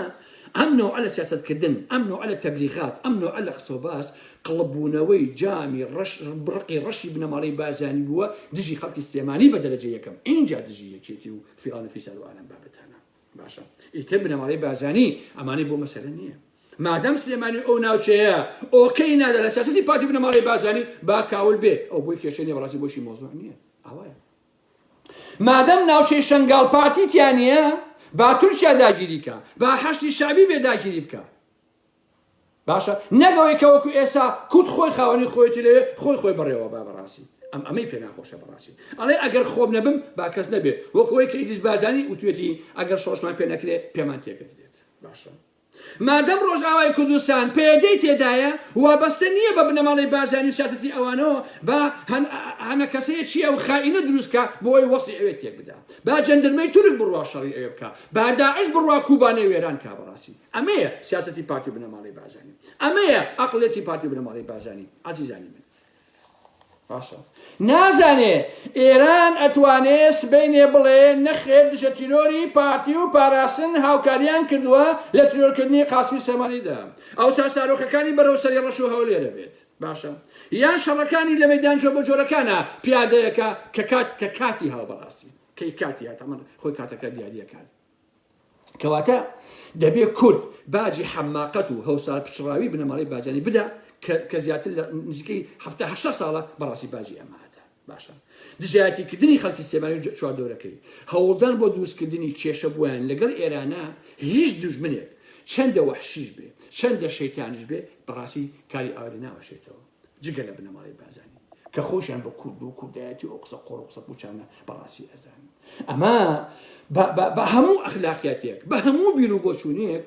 ئەم نەوعە لە سیاسەتکردن ئەم نەوعە لە تەبلیغات ئەم نەوعە لە قسە و باس قڵپبوونەوەی جامی ڕەش ڕقی ڕەشی بنەماڵەی بارزانی بووە دژی خەڵکی سلێمانی بە دەرەجە یەکەم ئینجا دژی یەکێتی و فیڵان و فیسار و ئالەم بابەتانە باشە ئیتر بنەماڵەی بارزانی ئەمانەی بۆ مەسەلە نییە مادەم سلێمانی ئەو ناوچەیە okay نادا لە سیاسەتی پارتی بنەماڵەی بارزانی با کاول بێ ئەو بۆی کێشە نییە بەڕاستی بۆشی مۆزوع نییە ئاوایە مادەم ناوچەی شەنگاڵ پارتی تیا نییە با تورکیا داگیری کا با حەشدی شەعبی بێ داگیری بکا باشە نەک ئەوەی کە وەکو ئێستا کورد خۆی خاوەنی خۆیەتی لەوێ خۆی خۆی بەڕێوە با بەڕاستی ئەم ئەمەی پێ ناخۆشە بەڕاستی ئەڵێ ئەگەر خۆم نەبم با کەس نەبێ وەکو ئەوەی کە ئیدریس بارزانی وتوێتی ئەگەر شۆڕشمان پێ نەکرێ پێمان تێکەدرێت باشە مادەم ڕۆژئاوای کوردستان پەیەدەی تێدایە، وابەستە نییە بە بنەماڵەی بارزانی و سیاسەتی ئەوانەوە، با هەنە کەسەیەکی ئەو خائینە دروست کا بۆ ئەوەی وەزعی ئەوێ تێک بدا. با جەندرمەی تورک بڕوا شەڕی ئەوێ بکا. با داعش بڕوا کوبانێ وێران کا بەڕاستی ئەمەیە سیاسەتی پارتی و بنەماڵەی بارزانی. ئەمەیە ئەقڵیەتی پارتی و بنەماڵەی بارزانی عەزیزانی من. باشە نازانێ ئێران ئەتوانێ سبەینێ بڵێ نەخێر دژە تیرۆری پارتی و پاراستن هاوکاریان کردووە لە تیرۆرکردنی قاسمی سلێمانیدا ئەوسا سارۆخەکانی بەرەو سەری ڕەش و هەولێرە بێت باشە یان شەڕەکانی لە مەیدان جۆر بە جۆرەکانە پیادەیەکە کە کات کە کاتی هاو بەڕاستی کەی کاتی هات ئەمە خۆی کاتەکە دیاریەکات کەواتە دەبێ کورد باجی حەماقەت و هەوسار پچڕاوی بنەماڵەی بارزانی بدا کە زیاتر لە نزیکەی هەفتا هەشتا ساڵە بەڕاستی باجی ئەمە هەتا باشە دژایەتیکردنی خەڵکی سلێمانی و چواردەورەکەی هەوڵدان بۆ دروستکردنی کێشە بۆیان لەگەڵ ئێرانە هیچ دوژمنێک چەندە وەحشیش بێ چەندە شەیتانیش بێ بەڕاستی کاری ئاوای لێ ناوەشێتەوە جگە لە بنەماڵەی بارزانی کە خۆشیان بە کورد و کوردایەتی و ئەو قسە قۆڕ و قسە پوچانە بەڕاستی ئەزانن ئەمە بە هەموو ئەخلاقیاتێک بە هەموو بیر و بۆچوونێک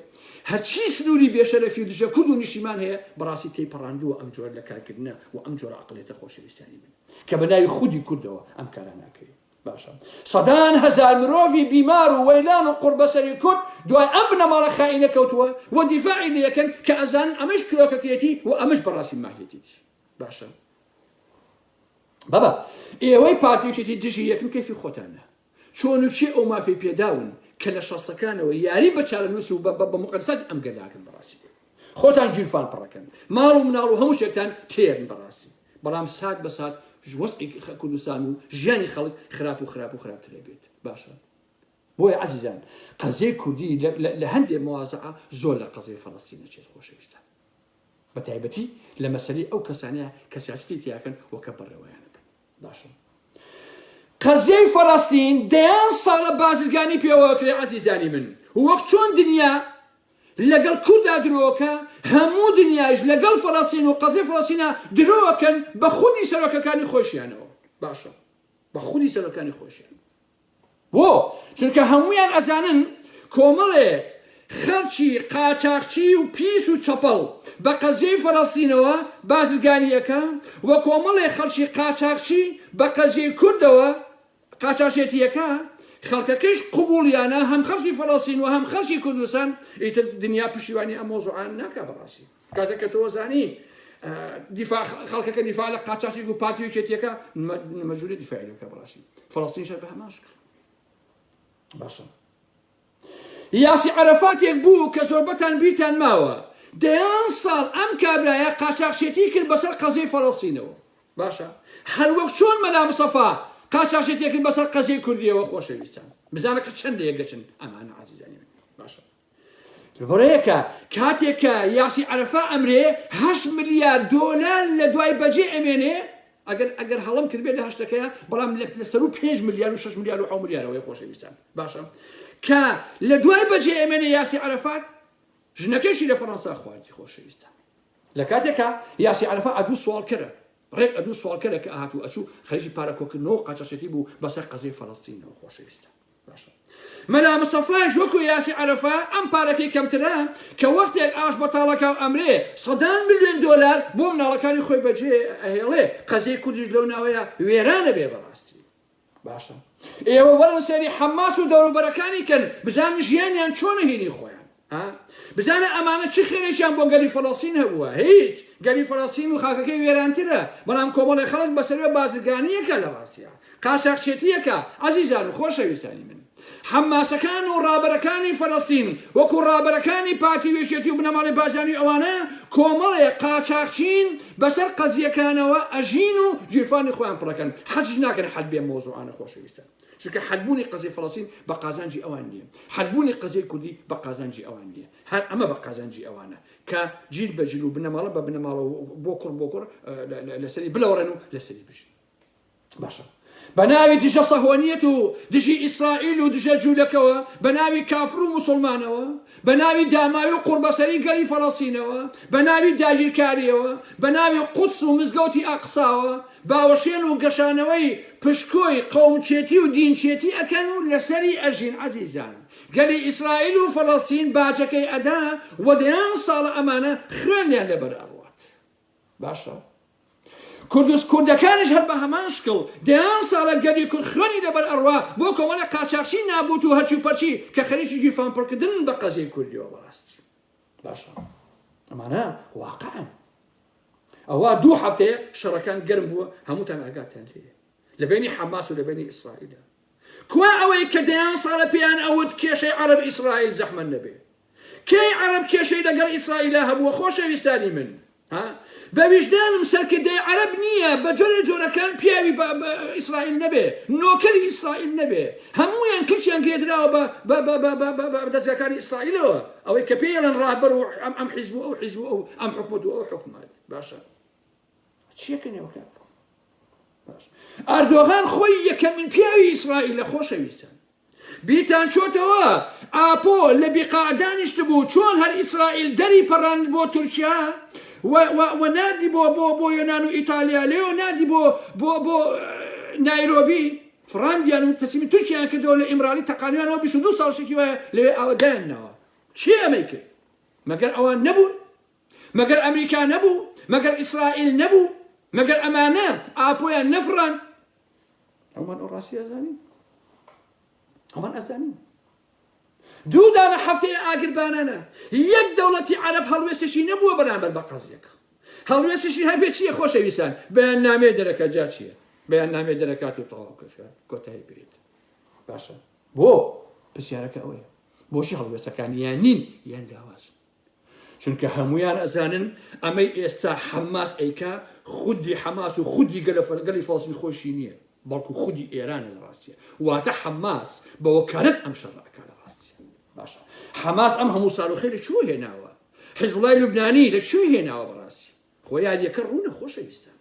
هەرچی سنووری بێشەرەفی و دژە کورد و نیشتیمان هەیە بەڕاستی تێی پەڕاندووە ئەم جۆرە لە کارکردنە و ئەم جۆرە عەقڵیەتە خۆشەویستانی من کە بە ناوی خودی کوردەوە ئەم کارە ناکرێت باشە سەدان هەزار مرۆڤی بیمار و وەیلان و قوڕبەسەری کورد دوای ئەم بنەماڵە خائینە کەوتووە و دیفاعی لێکەن کە ئەزانن ئەمەش کرۆکەکەیەتی و ئەمەش بەڕاستی ماهیەتیتی باشە بابا ئێوەی پارتی یەکێتی دژی یەکن کەیفی خۆتانە چۆن و کێ ئەو مافەی پێداون کە لە شەستەکانەوە یاری بە چارەنووس و بە مقدساتی ئەم گەلاکەن بەڕاستی خۆتان گیرفان پڕەکەن ماڵ و مناڵ و هەموو شتێکتان تێرن بەڕاستی بەڵام سات بە سات وەزعی کوردستان و ژیانی خەڵک خراپ و خراپ و خراپتر بێت باشە بۆیە عەزیزان قەزیەی کوردی لە هەندێ موازعە زۆر لە قەزیەی فەڵەستین ئەچێت خۆشەویستان بە تایبەتی لە مەسەلەی ئەو کەسانەیە کە سیاسەتی تیاکەن و کە بەڕێوەیانە بن باشە قەزیەی فەڵەستین دەیان ساڵە بازرگانی پێوەکرێ عەزیزانی من وەک چۆن دنیا لەگەڵ کوردا درۆکە هەموو دنیایش لەگەڵ فەڵەستین و قەزیەی فەڵەستینا درۆکەن بە خودی سەرۆکەکانی خۆشیانەوە باشە بە خودی سەرۆکانی خۆشیان بۆ؟ چونکە هەموویان ئەزانن کۆمەڵێ خەڵکی قاچاخچی و پیس و چەپەڵ بە قەزیەی فەلەستینەوە بازرگانی ئەکا و کۆمەڵێ خەڵکی قاچاخچی بە قەزیەی کوردەوە قاچاخچێتی ئەکا خەڵکەکەیش قبوڵیانە هەم خەڵکی فەلەستین و هەم خەڵکی کوردستان ئیتر دنیا پشتیوانی ئەم مەوزوعانە ناکا بەڕاستی کاتێک کە تۆ زانی دیفاع خەڵکەکە دیفاع لە قاچاخچێک و پارتی و یەکێتیەکە مەجبوری دیفاعی لێ بکە بەڕاستی فەڵەستین شەر بە هەمان شکل باشە یاسی عەرەفاتێک بوو کە زۆربەتان بیرتان ماوە دەیان ساڵ ئەم کابرایە قاچاخچێتی کرد بەسەر قەزیەی فەڵەستینەوە باشە هەر وەک چۆن مەلا مستەفا قاچاخچێتی کرد بەسەر قەزیەی کوردیەوە خۆشەویستان بزانە کە چەند لە یەک دەچن ئەمانە عەزیزانی من باشە بڕێکە کاتێک کە یاسی عەرەفا ئەمرێ هەشت ملیار دۆلار لە دوای بەجێ ئەمێنێ ئەگەر ئەگەر هەڵم کردبێت لە هەشتەکەیە بەڵام لە سەرو پێنج ملیار و شەش ملیار و حەو ملیارەوەی خۆشەویستان باشە کە لە دوای بەجێ ئەمێنێ یاسی عەرەفات ژنەکەشی لە فەڕەنسا خواردی خۆشەویستان لە کاتێکا یاسی عەرەفا ئەدوو سواڵکەرە ڕێک ئەدوو سواڵکەرە کە ئەهات و ئەچوو خەریکی پارە کۆکردنەوە و قاچاخچێتی بوو بەسەر قەزیەی فەلەستینەوە خۆشەویستان باشە مەلا مستەفایش وەکو یاسی عەرەفا ئەم پارەکەی کەمترە کە وەختێک ئاش بەتاڵەکە و ئەمرێ سەدان ملیۆن دۆلار بۆ مناڵەکانی خۆی بەجێ ئەهێڵێ قەزیەی کوردیش لەو ناوەیە وێرانە بێ بەڕاستی باشە ئێوە وەرن سەیری حەماس و دەوروبەرەکانی کەن بزانن ژیانیان چۆنە هینی خۆیان. ها بزانە ئەمانە چ خێرێکیان بۆ گەلی فەڵەستین هەبووە؟ هیچ. گەلی فەڵەستین و خاکەکەی وێرانترە، بەڵام کۆمەڵێ خەڵک بەسەروێ بازرگانییەکە لە ڕاستیا قاچاخچێتییەکە. عەزیزان و خۆشەویستانی من، حەماسەکان و ڕابەرەکانی فەلەستین وەکو ڕابەرەکانی پارتی و یەکێتی و بنەماڵەی بارزانی و ئەوانە کۆمەڵێ قاچاخچین بەسەر قەزییەکانەوە ئەژین و گیرفانی خۆیان پڕەکەن، حەزیش ناکەن حەل بێ مەوزوعانە خۆشەویستان. چونکە حەلبوونی قەزیەی فەڵەستین بە قازانجی ئەوان نییە، حەلبوونی قەزیەی کوردی بە قازانجی ئەوان نییە، هەر ئەمە بە قازانجی ئەوانە کە جیل بە جیل و بنەماڵە بە بنەماڵە و بۆ کوڕ بۆ کوڕ لەسەری بلەوەڕێن و لەسەری بژین. باشە بە ناوی دژە سەهۆنیەت و دژی ئیسرائیل و دژە جوولەکەوە، بە ناوی کافر و موسڵمانەوە، بە ناوی داماوی و قوڕبەسەری گەلی فەڵەستینەوە، بە ناوی داگیرکارییەوە، بە ناوی قودس و مزگەوتی ئەقساوە، باوەشێن و گەشانەوەی پشکۆی قەومچێتی و دینچێتی ئەکەن و لەسەری ئەژین عەزیزان گەلی ئیسرائیل و فەڵەستین باجەکەی ئەدا و دەیان ساڵە ئەمانە خوێنیان لەبەر ئەڕوات باشە کوردست کوردەکانیش هەر بە هەمان شکڵ دەیان ساڵە گەلی کورد خوێنی لەبەر ئەڕوا بۆ کۆمەڵێ قاچاخچی نابوت و هەرچی و پەرچی کە خەریکی گیرفان پڕکردنن بە قەزیەی کوردیەوە بەڕاستی باشە ئەمانە واقعن ئەوە دوو هەفتەیە شەڕەکان گەرم بووە هەمووتان ئاگاتان لێیە لە بینی حەماس و لە بینی ئیسرائیلە کوا ئەوەی کە دەیان ساڵە پێیان ئەوت کێشەی عەرەب ئیسرائیل زەحمەت نەبێ کەی عەرەب کێشەی لەگەڵ ئیسرائیلا هەبووە خۆشەویستانی من ها بە ویژدانم سەرکردەی عەرەب نییە بە جۆرە جۆرەکان پیاوی ئیسرائیل نەبێ نۆکەری ئیسرائیل نەبێ هەموویان کلکیان گرێدراوە بە بە بە بە بە بە بە دەزگاکانی ئیسرائیلەوە ئەوەی کە پێی ئەڵێن ڕابەر و ئەم ئەم حیزب و ئەو حیزب و ئەو ئەم حکومەت و ئەو حکومەت باشە چیەکەن ئێوە کاک باش ئەردۆغان خۆی یەکەمین پیاوی ئیسرائیلە خۆشەویستان بیرتان چۆتەوە ئاپۆ لە بیقاع دانیشتبوو چۆن هەر ئیسرائیل دەری پەڕاند بۆ تورکیا و و و ناردی بۆ بۆ بۆ یۆنان و ئیتالیا لێو ناردی بۆ بۆ بۆ نایرۆبی فڕاندیان و تەسلیمی تورکیان کردەوە لە ئیمرالی تەقانیانەوە 22 ساڵ شتێکی وایە لەوێ ئاوە دایان ناوە کێ ئەمەی کرد مەگەر ئەوان نەبوون مەگەر ئەمریکا نەبوو مەگەر ئیسرائیل نەبوو مەگەر ئەمانە ئاپۆیان نەفڕاند هەموومان ئەو ڕاستی ئەزانین هەموومان ئەزانین دوو دانە هەفتەیە ئاگربانانە یەک دەوڵەتی عەرەب هەڵوێستێکی نەبووە بەرامبەر بە قەزیەکە هەڵوێستیشی هەبێ چییە خۆشەویستان بەیاننامەیە دەرەکە جا چییە بەیاننامەیە دەرەکات و تەواو کەشە کۆتایی پێیت باشە بۆ پرسیارەکە ئەوەیە بۆچی هەڵوێستەکان یان نین یان لاوازن چونکە هەموویان ئەزانن ئەمەی ئێستا حەماس ئەیکا خودی حەماس و خودی گەلە گەلی فەڵەستین خۆشی نییە بەڵکو خودی ئێرانە لە ڕاستیە واتە حەماس بە وەکالەت ئەم شەڕە ئەکا لە ڕاستیە باشە حەماس ئەم هەموو ساروخەی لە کوێ هێناوە حیزبوڵای لوبنانی لە کوێ هێناوە بەڕاستی خۆ یاریەکە ڕوونە خۆشەویستان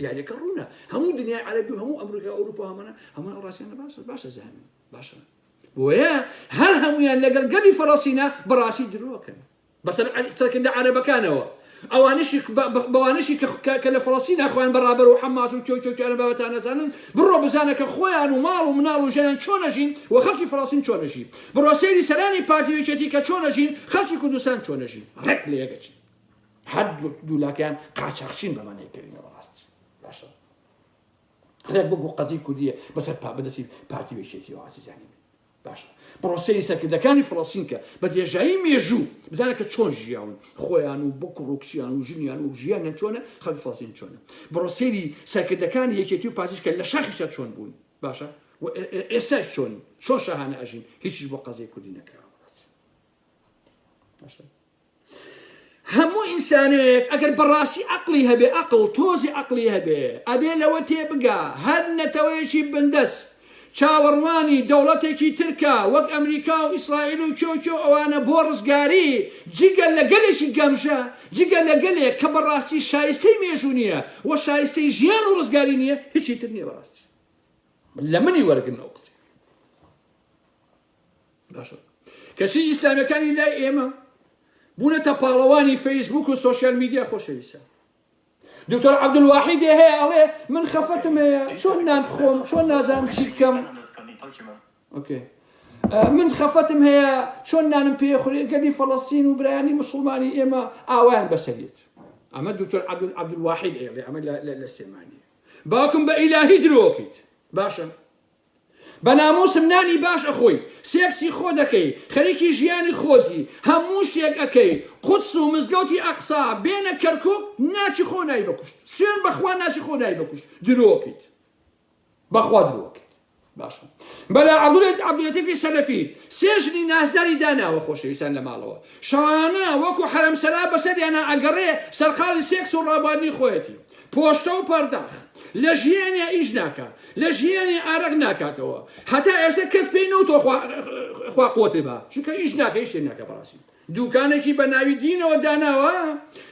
یاریەکە ڕوونە هەموو دنیای عەرەبی و هەموو ئەمریکا ئەوروپا هەمانە هەموو ئەو ڕاستیانە باشە باشە زانن باشە بۆیە هەر هەموویان لەگەڵ گەلی فەڵەستینە بەڕاستی درۆکەن بەسەر سەرکردە عەرەبەکانەوە ئەوانشی بەوانشی کە لە فەڵەستینا خۆیان بە ڕابەر و حەماس و چۆ چۆ چۆ بابەتان نەزانن بڕۆ بزانە کە خۆیان و ماڵ و مناڵ و ژیان چۆن ئەژین و خەڵکی فەڵەستین چۆن ئەژی بڕۆ سەیری سەرانی پارتی و یەکێتی کە چۆن ئەژین خەڵکی کوردستان چۆن ئەژین ڕێک لە یەکەچن هەر دوولاکەیان قاچاخچین بەمانەی کردینەوە ڕاستی باشە ڕێک وەکو قەزیی کوردیە بەسەر پا بەدەستی پارتی و یەکێتیەوە عەزیزانی من باشە بڕۆ سەیری سەرکردەکانی فڵەستین کە بە درێژایی مێژوو بزانە کە چۆن ژیاون خۆیان و بۆ کوڕ و کچیان و ژنیان و ژیانیان چۆنە خەڵکی فڵەستین چۆنە بڕۆ سەیری سەرکردەکانی یەکێتی و پارتیش کە لە شاخیشدا چۆن بوون باشە و ئێستاش چۆن چۆن شاهانە ئەژین هیچیش بۆ قەزیەی کوردی نەکراوە باشە هەموو ئینسانێک ئەگەر بەڕاستی ئەقڵی هەبێ ئەقڵ تۆزی ئەقڵی هەبێ ئەبێ لەوە تێبگا هەر نەتەوەیەکی بندەست چاوەڕوانی دەوڵەتێکی ترکە وەک ئەمریکا و ئیسرائیل و کێ و کێ و ئەوانە بۆ ڕزگاری جگە لە گەلێکی گەمژە جگە لە گەلێک کە بەڕاستی شایستەی مێژوو نییە و شایستەی ژیان و ڕزگاری نییە هیچی تر نییە بەڕاستی لە منی وەرگن ئەو قسەیە باشە کەچی ئیسلامیەکانی لای ئێمە بوونەتە پاڵەوانی فەیسبوک و سۆشیال میدیا خۆشەویستە دکتۆر عەبدولواحیدێ هەیە ئەڵێ من خەفەتم هەیە چۆن نان بخۆم چۆن نازانم چی بکەم okay من خەفەتم هەیە چۆن نانم پێ خورێ گەلی فەڵەستین و برایانی مسلمانی ئێمە ئاوایان بەسەریت ئەمە دکتۆر عەبدول عەبدولواحید ئێڵێ ئەمە لە سلێمانی باوکم بە ئیلاهی درۆکەیت باشە. بە ناموسم نانی باش ئەخۆی سێکسی خۆ دەکەی خەریکی ژیانی خۆتی هەموو شتێک ئەکەی قودس و مزگەوتی ئەقسا بێنە کەرکوک ناچی خۆ نای بەکوشت سوێن بەخوا ناچی خۆ نای بەکوشت درۆکەیت بەخوا درۆکەیت باشە بەلا عەبدولەتیفی سەلەفی سێ ژنی نازداری داناوە خۆشەویستان لە ماڵەوە شەوانە وەکو حەرەمسەرا بەسەریانا ئەگەڕێ سەرقاڵی سێکس و ڕابواردنی خۆیەتی پۆشتە و پەرداخ لە ژیانیا ئیش ناکا لە ژیانی ئارەق ناکاتەوە هەتا ئێستا کەس پێی نەوتوە خوا خوا قوتێ با چونکە ئیش ناکە ئیشێ ناکە بەڕاستی دوکانێکی بە ناوی دینەوە داناوە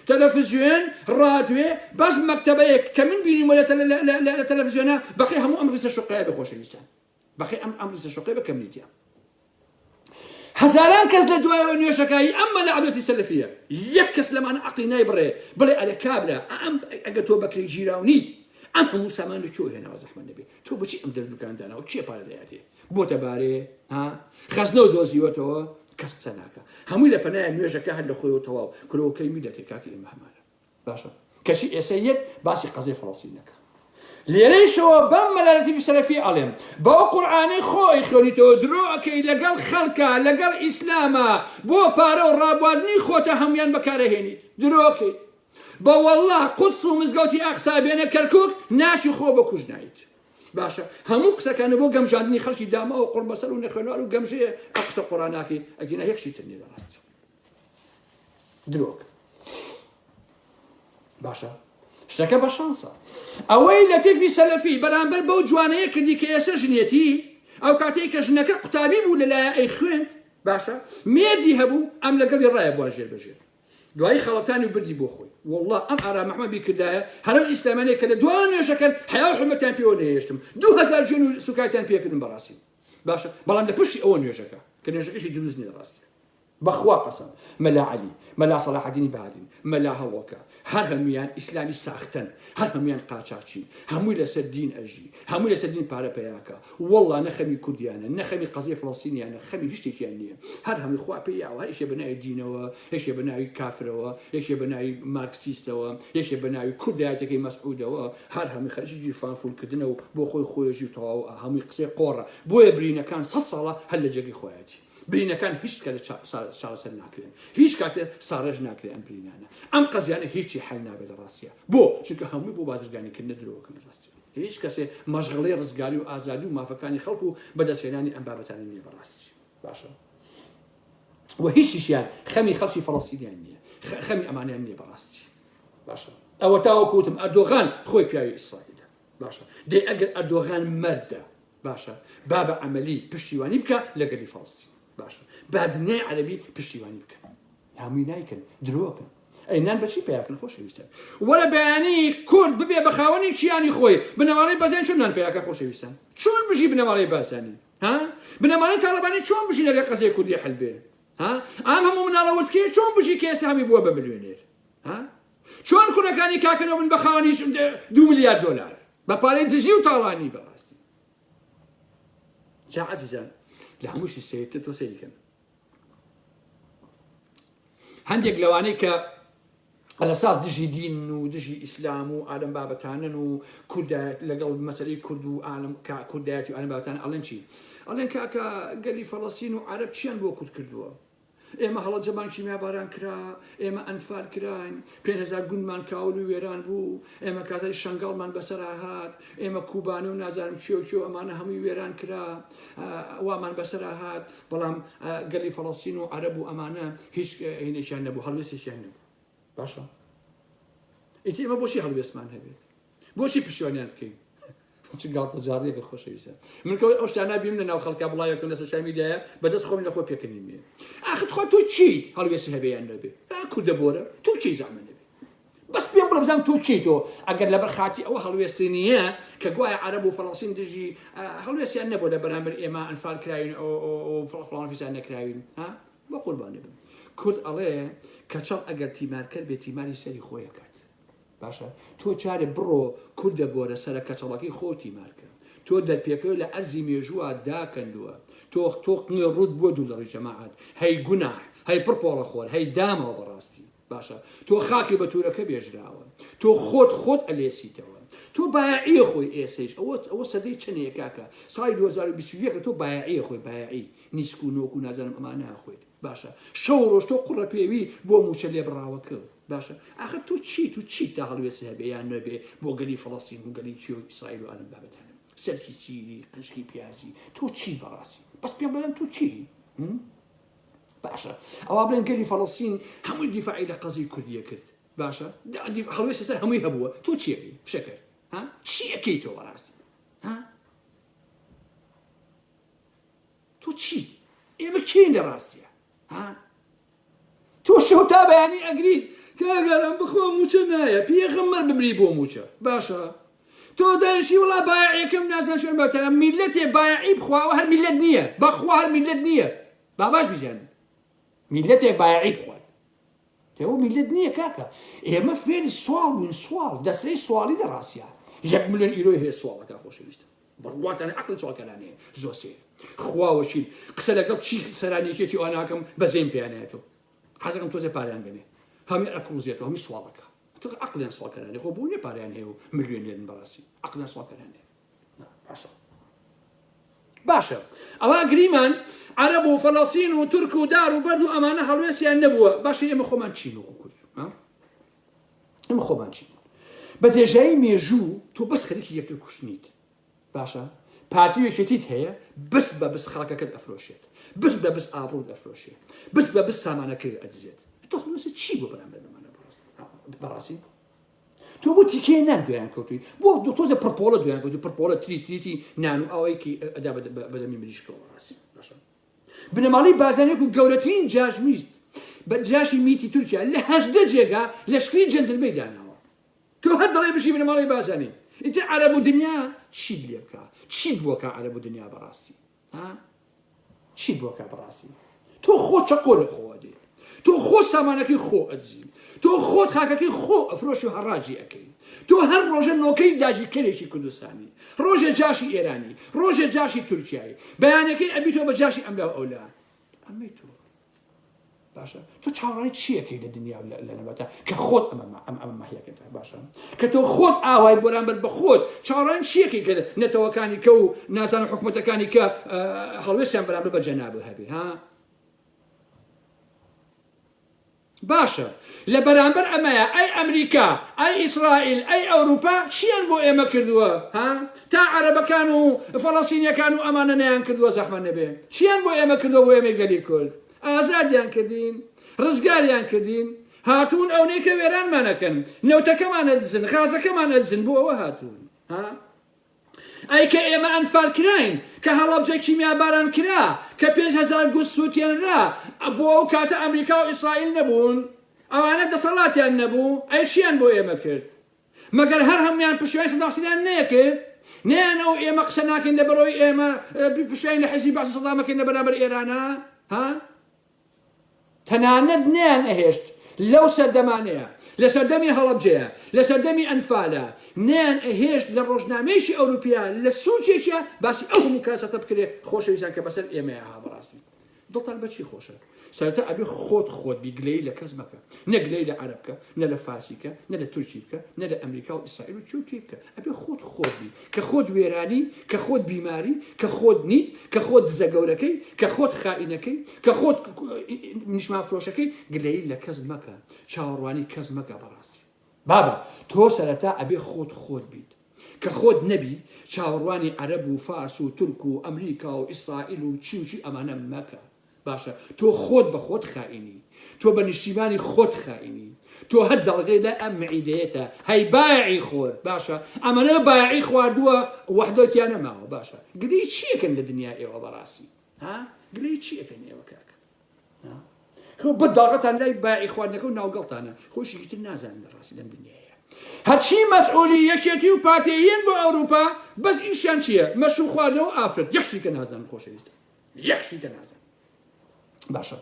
تەلەفزیۆن ڕادوێ بەس مەکتەبەیەک کە من بینیمە لە تەلەفزیۆنە بەقی هەموو ئەم ڕیسە شوقەیە بە خۆشەویستان بەقی ئەم ئەم ڕیسە شوقەیە بە کەمنیتە هەزاران کەس لە دوایەوە نوێژەکایی ئەم مەلا عەبدولەتیف سەلەفیە یەک کەس لەمانە عەقڵی نایبڕێ بڵێ ئەرێ کابرا ئەم ئەگەر تۆ بەکرێ گیراو نیت ئەم هەموو سامان لە کوێ هێناوە زەحمەت نەبێ تۆ بۆچی ئەم دەردوکان داناوە کێ پارە دەیاتێ بۆتە بارێ ها خەزنە و دۆزیوەتەوە کەس قسە ناکە هەمووی لە پەنای نوێژەکە هەر لە خۆیەوە تەواو کرۆکەی میلەتێ کاکە ئێمە هەمانە باشە کەچی ئێسە یەت باسی قەزیەی فەڵەستین نەکا لێرەیشەوە بەم مەلا لەتیفی سەلەفی ئەڵێم بەو قورئانەی خۆ ئەیخوێنیتەوە درۆ ئەکەی لەگەڵ خەڵکا لەگەڵ ئیسلاما بۆ پارە و ڕابواردنی خۆتە هەمویان بەکارەهێنیت درۆ ئەکەیت بە وەڵڵا قودس و مزگەوتی ئەقسا بێنە کەرکوک ناچی خۆ بەکوژ نایت باشە هەموو قسەکانە بۆ گەمژاندنی خەڵکی داماو و قوڕبەسەر و نەخوێنەوار و گەمژەیە ئەو قسە قۆڕاناکەی ئەگینا یەک شتی تر نییە لە ڕاستی درۆک باشە شتەکە بە شانسە ئەوەی لەتیفی سەلەفی بەرامبەر بەو جوانەیە کردی کە ئێستا ژنێتی ئەو کاتێک کە ژنەکە قوتابی بوو لەلایە ئەی خوێند باشە مێردی هەبوو ئەم لەگەڵی ڕایە بووە ژێر بەژێر دوایی خەڵەتانی و بردی بۆ خۆی والله ئەم ئارام ئەحمەد بیکردایە هەرو ئیسلامانەیە کە لە دوا نوێژەکەن حیا و حرمەتیان پێوە نەهێشتم 2000 جوێن و سوکایتیان پێکردم بەڕاستی باشە بەڵام لە پشتی ئەوە نوێژەکە کە نوێژەکەشی دروست نییە ڕاستی بەخوا قەسەم مەلا عەلی مەلا سەلاحەدینی بەهادین مەلا هەڵۆکە هەر هەموویان ئیسلامی ساختەن هەر هەموویان قاچاخچین هەمووی لەسەر دین ئەژی هەمووی لەسەر دین پارە پەیاکا وەڵا نە خەمی کوردیانە نە خەمی قەزیەی فڵەستینیانە خەمی هیچ شتێکیان نییە هەر هەمووی خوا پێی یاوە هەر یەکێ بە ناوی دینەوە یەکێ بە ناوی کافرەوە یەکێ بە ناوی مارکسیستەوە یەکێ بە ناوی کوردایەتەکەی مەسعودەوە هەر هەمووی خەریکی گیرفان فول کردنە و بۆ خۆی خۆیەژی و تەواو هەمووی قسەی قۆڕە بۆیە برینەکان سەد ساڵە هەر لە جێگەی خۆیەتی. برینەکان هیچ کاتێ چارەسەر ناکرێن هیچ کاتێ ساڕێژ ناکرێ ئەم برینانە ئەم قەزیانە هیچی حل نابێت لە ڕاستیا بۆ چونکە هەمووی بۆ بازرگانی کردنە درۆکەن لە ڕاستیا هیچ کەسێ مەشغڵەی ڕزگاری و ئازادی و مافەکانی خەڵک و بەدەستهێنانی ئەم بابەتانە نییە بەڕاستی باشە و هیچیشیان خەمی خەڵکی فەڵەستینیان نییە خەمی ئەمانیان نییە بەڕاستی باشە ئەوە تاوەکو وتم ئەردۆغان خۆی پیاوی ئیسرائیلە باشە دەی ئەگەر ئەردۆغان مەردە باشە با بە عەمەلی پشتیوانی بکە لە گەلی فەڵەستین باشە با دنیای عەرەبی پشتیوانی بکە هەمووی نایکەن درۆکەن ئەی نان بەچی پیاکەن خۆشەویستان وەرە بەیانی کورد ببێ بە خاوەنی کیانی خۆی بنەماڵەی بەزان چۆن نان پیاکە خۆشەویستان چۆن بژی بنەماڵەی بارزانی ها بنەماڵەی تاڵەبانی چۆن بژی لەگەڵ قەزیە کوردی حل بێ ها ئەم هەموو مناڵە وردکەیە چۆن بژی کە ئێستا هەمووی بووە بە ملیۆنێر ها چۆن کوڕەکانی کاکەنەوە بن بە خاوەنی دو ملیار دۆلار بە پارەی دزی و تاڵانی بەڕاستی جا عەزیزان لە هەمووشی سەیرتر تۆ سەیری کەن هەندێک لەوانەی کە ئەلەساس دژی دین و دژی ئیسلام و ئالم بابەتانن و کوردایەت لەگەڵ مەسەلەی کورد و ئالم کوردایەتی و ئالم بابەتان ئەڵێن چی ئەڵێن کاکە گەلی فەڵەستین و عەرەب چیان بۆ کورد کردووە ئێمە هەڵەبجەمان کیمیاباران کرا، ئێمە ئەنفال کراین، 5000 گوندمان کاول و وێران بوو، ئێمە کاتەی شەنگاڵمان بەسەرا هات، ئێمە کوبانێ و نازانم کێ و کێ و ئەمانە هەمووی وێران کرا، وامان بەسەرا هات، بەڵام گەلی فەڵەستین و عەرەب و ئەمانە هیچ هینێکیان نەبوو، هەڵوێستێکیان نەبوو. باشە ئیتر ئێمە بۆچی هەڵوێستمان هەبێت؟ بۆچی پشتیوانیان بکەین؟ چ گاڵتەجاڕیەکە خۆشەویستە من کە ئەو شتانە بیم لە ناو خەڵکا بڵاوێکم لە social media یە بەدەست خۆم لە خۆ پێکەنیم نییە ئاخر تخوا تۆ چی هەڵوێستی هەبێ یان نەبێ کوردە بۆرە تۆ چی زامە نەبێ بەس پێم بڵێ بزانم تۆ چی تۆ ئەگەر لەبەر خاتی ئەوە هەڵوێستی نییە کە گوایە عەرەب و فەڵەستین دژی هەڵوێستیان نەبوو لە بەرامبەر ئێمە ئەنفال کراوین فڵان فیسان نەکراوین ها بە قوربانی بم کورد ئەڵێ کەچەڵ ئەگەر تیمارکەر بێ تیماری سەری خۆیەکات باشە تۆ چارێ بڕۆ کوردە بۆرە سەرە کەچەڵەکەی خۆو تیمار کە تۆ دەرپێکەوە لە ئەرزی مێژووە داکەندووە تۆ تۆ قنگە ڕووت بووە دوو لەڕی جەماعەت هەی گوناح هەی پڕ پۆڵە خۆر هەی دامەوە بەڕاستی. باشە تۆ خاکی بە تورەکە بێژراوە تۆ خۆت خۆت ئەلێسیتەوە تۆ بایەعیە خۆی ئێسەیش ئەوە ئەوە سەدەی چەنەیە کاکە ساڵی 2021 تۆ بایەعیە خۆی بایەعی نیسک و نۆک و نازانم ئەمانە خۆیت باشە شەو ڕۆژ تۆ قوڕە پێوی بۆ موچە لێبڕاوەکە باشە ئاخر تۆ چیت و چیت تا هەڵوێست هەبێ یان نەبێ بۆ گەلی فەڵەستین و گەلی کێ و ئیسرائیل و ئەم بابەتانە سەرکی سیری قنچکی پیازی تۆ چی بەڕاستی بەس پێم بڵێن تۆ چی باشە ئەوا بڵێن گەلی فەڵەستین هەمووی دیفاعی لە قەزی کوردیە کرد باشە هەڵوێست سەر هەمووی هەبووە تۆ چیەکەی فشەکەر ها چیەکەی تۆ بەڕاستی ها تۆ چیت ئێمە کێین لە ڕاستیە ها تۆ شەو تا بەیانی ئەگریت کاگەرم بخوا موچە نایە پێغەمبەر بمری بۆ موچە باشە تۆ دانیشی وڵا بایعەکەم نازان شوێن بەتە میلەتێ بایعی بخواوە هەر میلەت نییە بەخوا هەر میلەت نییە با باش بیزانن میلەتێک بایعی بخوات ئەوە میلەت نییە کاکە ئێمە فێری سواڵ بووین سواڵ دەسرەی سواڵی لە ڕاستە یەک ملیۆن ئیرۆی هەیە سواڵەکە خۆشەویستم بڕواتان عقل سواڵکەرانەیە زۆر سەیرە خوا وەکیل قسە لەگەڵ چی سەرانی یەکێتی ئەوانە ئەکەم بەزەیم پێیانایەتەوە حەزەکەم تۆزێ پارەیان بەمێ هەمی ئەکڕوزێتەوە هەمی سواڵەکە تۆ عقلیان سواڵکەرانێ خۆ بۆ نیە پارەیان هەیە و ملیۆنێرن بەڕاستی عقلیان سواڵکەرانێ باشە باشە ئەوە گریمان عەرەب و فەلەستین و تورک و دار و بەرد و ئەمانە هەڵوێستیان نەبووە باشە ئێمە خۆمان چین وەکو کورد ئێمە خۆمان چین بە درێژایی مێژوو تۆ بەس خەریکی یەکتر کوشتنیت باشە پارتی و یەکێتیت هەیە بس بە بس خاکەکەت ئەفرۆشێت بس بە بس ئابڕوت ئەفرۆشێ بس بە بس سامانەکەی ئەدزێت تۆ هەڵوێستت چی بۆ بەرامبەر بەمانە بەڕاستی تۆ بۆ تیکەیە نان دویان کەوتوی بۆ تۆزە پرپۆڵە دویان کەوتوی پرپۆڵە تری تریتی نان و ئەوەیکی ئەدا بەدەمی مریشکەوە بەڕاستی باشە بنەماڵەی بارزانی وەکو گەورەترین جاش میت بە جاشی میتی تورکیا لە 18 جێگا لەشکری جەندرمەی داناوە تۆ هەر دەڵێ بژی بنەماڵەی بارزانی ئیتر عەرەب و دنیا چیت لێ بکا چیت بۆ کا عەرەب و دنیا بەڕاستی ها چیت بۆ کا بەڕاستی تۆ خۆ چەقۆ لە خۆوە دێ تۆ خۆ سامانەکەی خۆ ئەدزی تۆ خۆت خاکەکەی خۆ ئەفرۆشی و هەڕاجی ئەکەی تۆ هەر ڕۆژە نۆکەی داگیرکەرێکی کوردستانی ڕۆژێ جاشی ئێرانی ڕۆژێ جاشی تورکیایی بەیانەکەی ئەبیتەوە بە جاشی ئەملا و ئەولا ئەمەی تۆ باشە تۆ چاوەڕوانی چیەکەی لە دنیا و لە نەبەتە کە خۆت ئەمە ئەم ئەمە مەهیەکەتە باشە کە تۆ خۆت ئاوای بەرامبەر بە خۆت چاوەڕوانی چیەکەی کە نەتەوەکانی کە و نازانم حکومەتەکانی کە هەڵوێستیان بەرامبەر بە جەنابت هەبێ ها باشە لە بەرامبەر ئەمەیا ئەی ئەمریکا ئەی ئیسرائیل ئەی ئەوروپا چیان بۆ ئێمە کردووە ها تا عەرەبەکان و فەڵەستینیەکان و ئەمانە نەیان کردووە زەحمەت نەبێ چیان بۆ ئێمە کردووە بۆ ئێمەی گەلی کورد ئازادیان کردین ڕزگاریان کردین هاتوون ئەونەی کە وێرانمان ئەکەن نەوتەکەمان ئەدزن غازەکەمان ئەدزن بۆ ئەوە هاتوون ها ئەی کە ئێمە ئەنفال کراین، کە هەڵەبجە کیمیاباران کرا، کە 5000 گوند سوتێنرا، بۆ ئەو کاتە ئەمریکا و ئیسرائیل نەبوون؟ ئەوانە دەسەڵاتیان نەبوو؟ ئەی چیان بۆ ئێمە کرد؟ مەگەر هەر هەموویان پشتیوانی سەدام حسێنیان نەکرد؟ نەیان ئەو ئێمە قسە ناکەین لەبەرئەوەی ئێمە پشتیوانی لە حیزبی بەعس و سەدام ئەکەین لە بەرامبەر ئێرانا؟ ها؟ تەنانەت نەیان ئەهێشت لەو سەردەمانەیا، لە سەردەمی هەڵەبجەیا، لە سەردەمی ئەنفالا، نەیان ئەهێشت لە ڕۆژنامەیەکی ئەوروپیا لە سوچێکیا باسی ئەو هەموو کارەساتە بکرێ خۆشەویستان کە بەسەر ئێمەیا ها بەڕاستی دڵتان بەچی خۆشە سەرەتا ئەبێ خۆت خۆت بی گلەیی لە کەس مەکە نە گلەیی لە عەرەب بکە نە لە فارسی بکە نە لە تورکی بکە نە لە ئەمریکا و ئیسرائیل و چی و کێ بکە ئەبێ خۆت خۆت بی کە خۆت وێرانی کە خۆت بیماری کە خۆت نیت کە خۆت دزە گەورەکەی کە خۆت خائینەکەی کە خۆت نیشمان فرۆشەکەی گلەیی لە کەس مەکە چاوەڕوانی کەس مەکە بەڕاستی بابە تۆ سەرەتا ئەبێ خۆت خۆت بیت کە خۆت نەبی چاوەڕوانی عەرەب و فارس و تورک و ئەمریکا و ئیسرائیل و چی و چی ئەمانە مەکە باشە تۆ خۆت بە خۆت خائینی تۆ بە نیشتیمانی خۆت خائینی تۆ هەر دەڵگەی لای ئەم معیدەیەتە هەی بایعی خۆر باشە ئەمەنە بایعی خواردووە وەحدەو تیا نەماوە باشە گلەی چیەکەن لە دنیا ئێوە بەڕاستی ها گلەی چیەکەن ئێوە کاک خۆ بە داغەتان لای بایعی خواردنەکە و ناوگەڵتانە خۆشی تر نازانن لە ڕاستی لەم دنیاە هەرچی مەسئولی یەکێتی و پارتیین بۆ ئەوروپا بەس ئیشیان چییە مەشروب خواردنەوە ئافرەت یەک شتی کە نازانن خۆشەویستە یەک شتی کە نازانن باشە.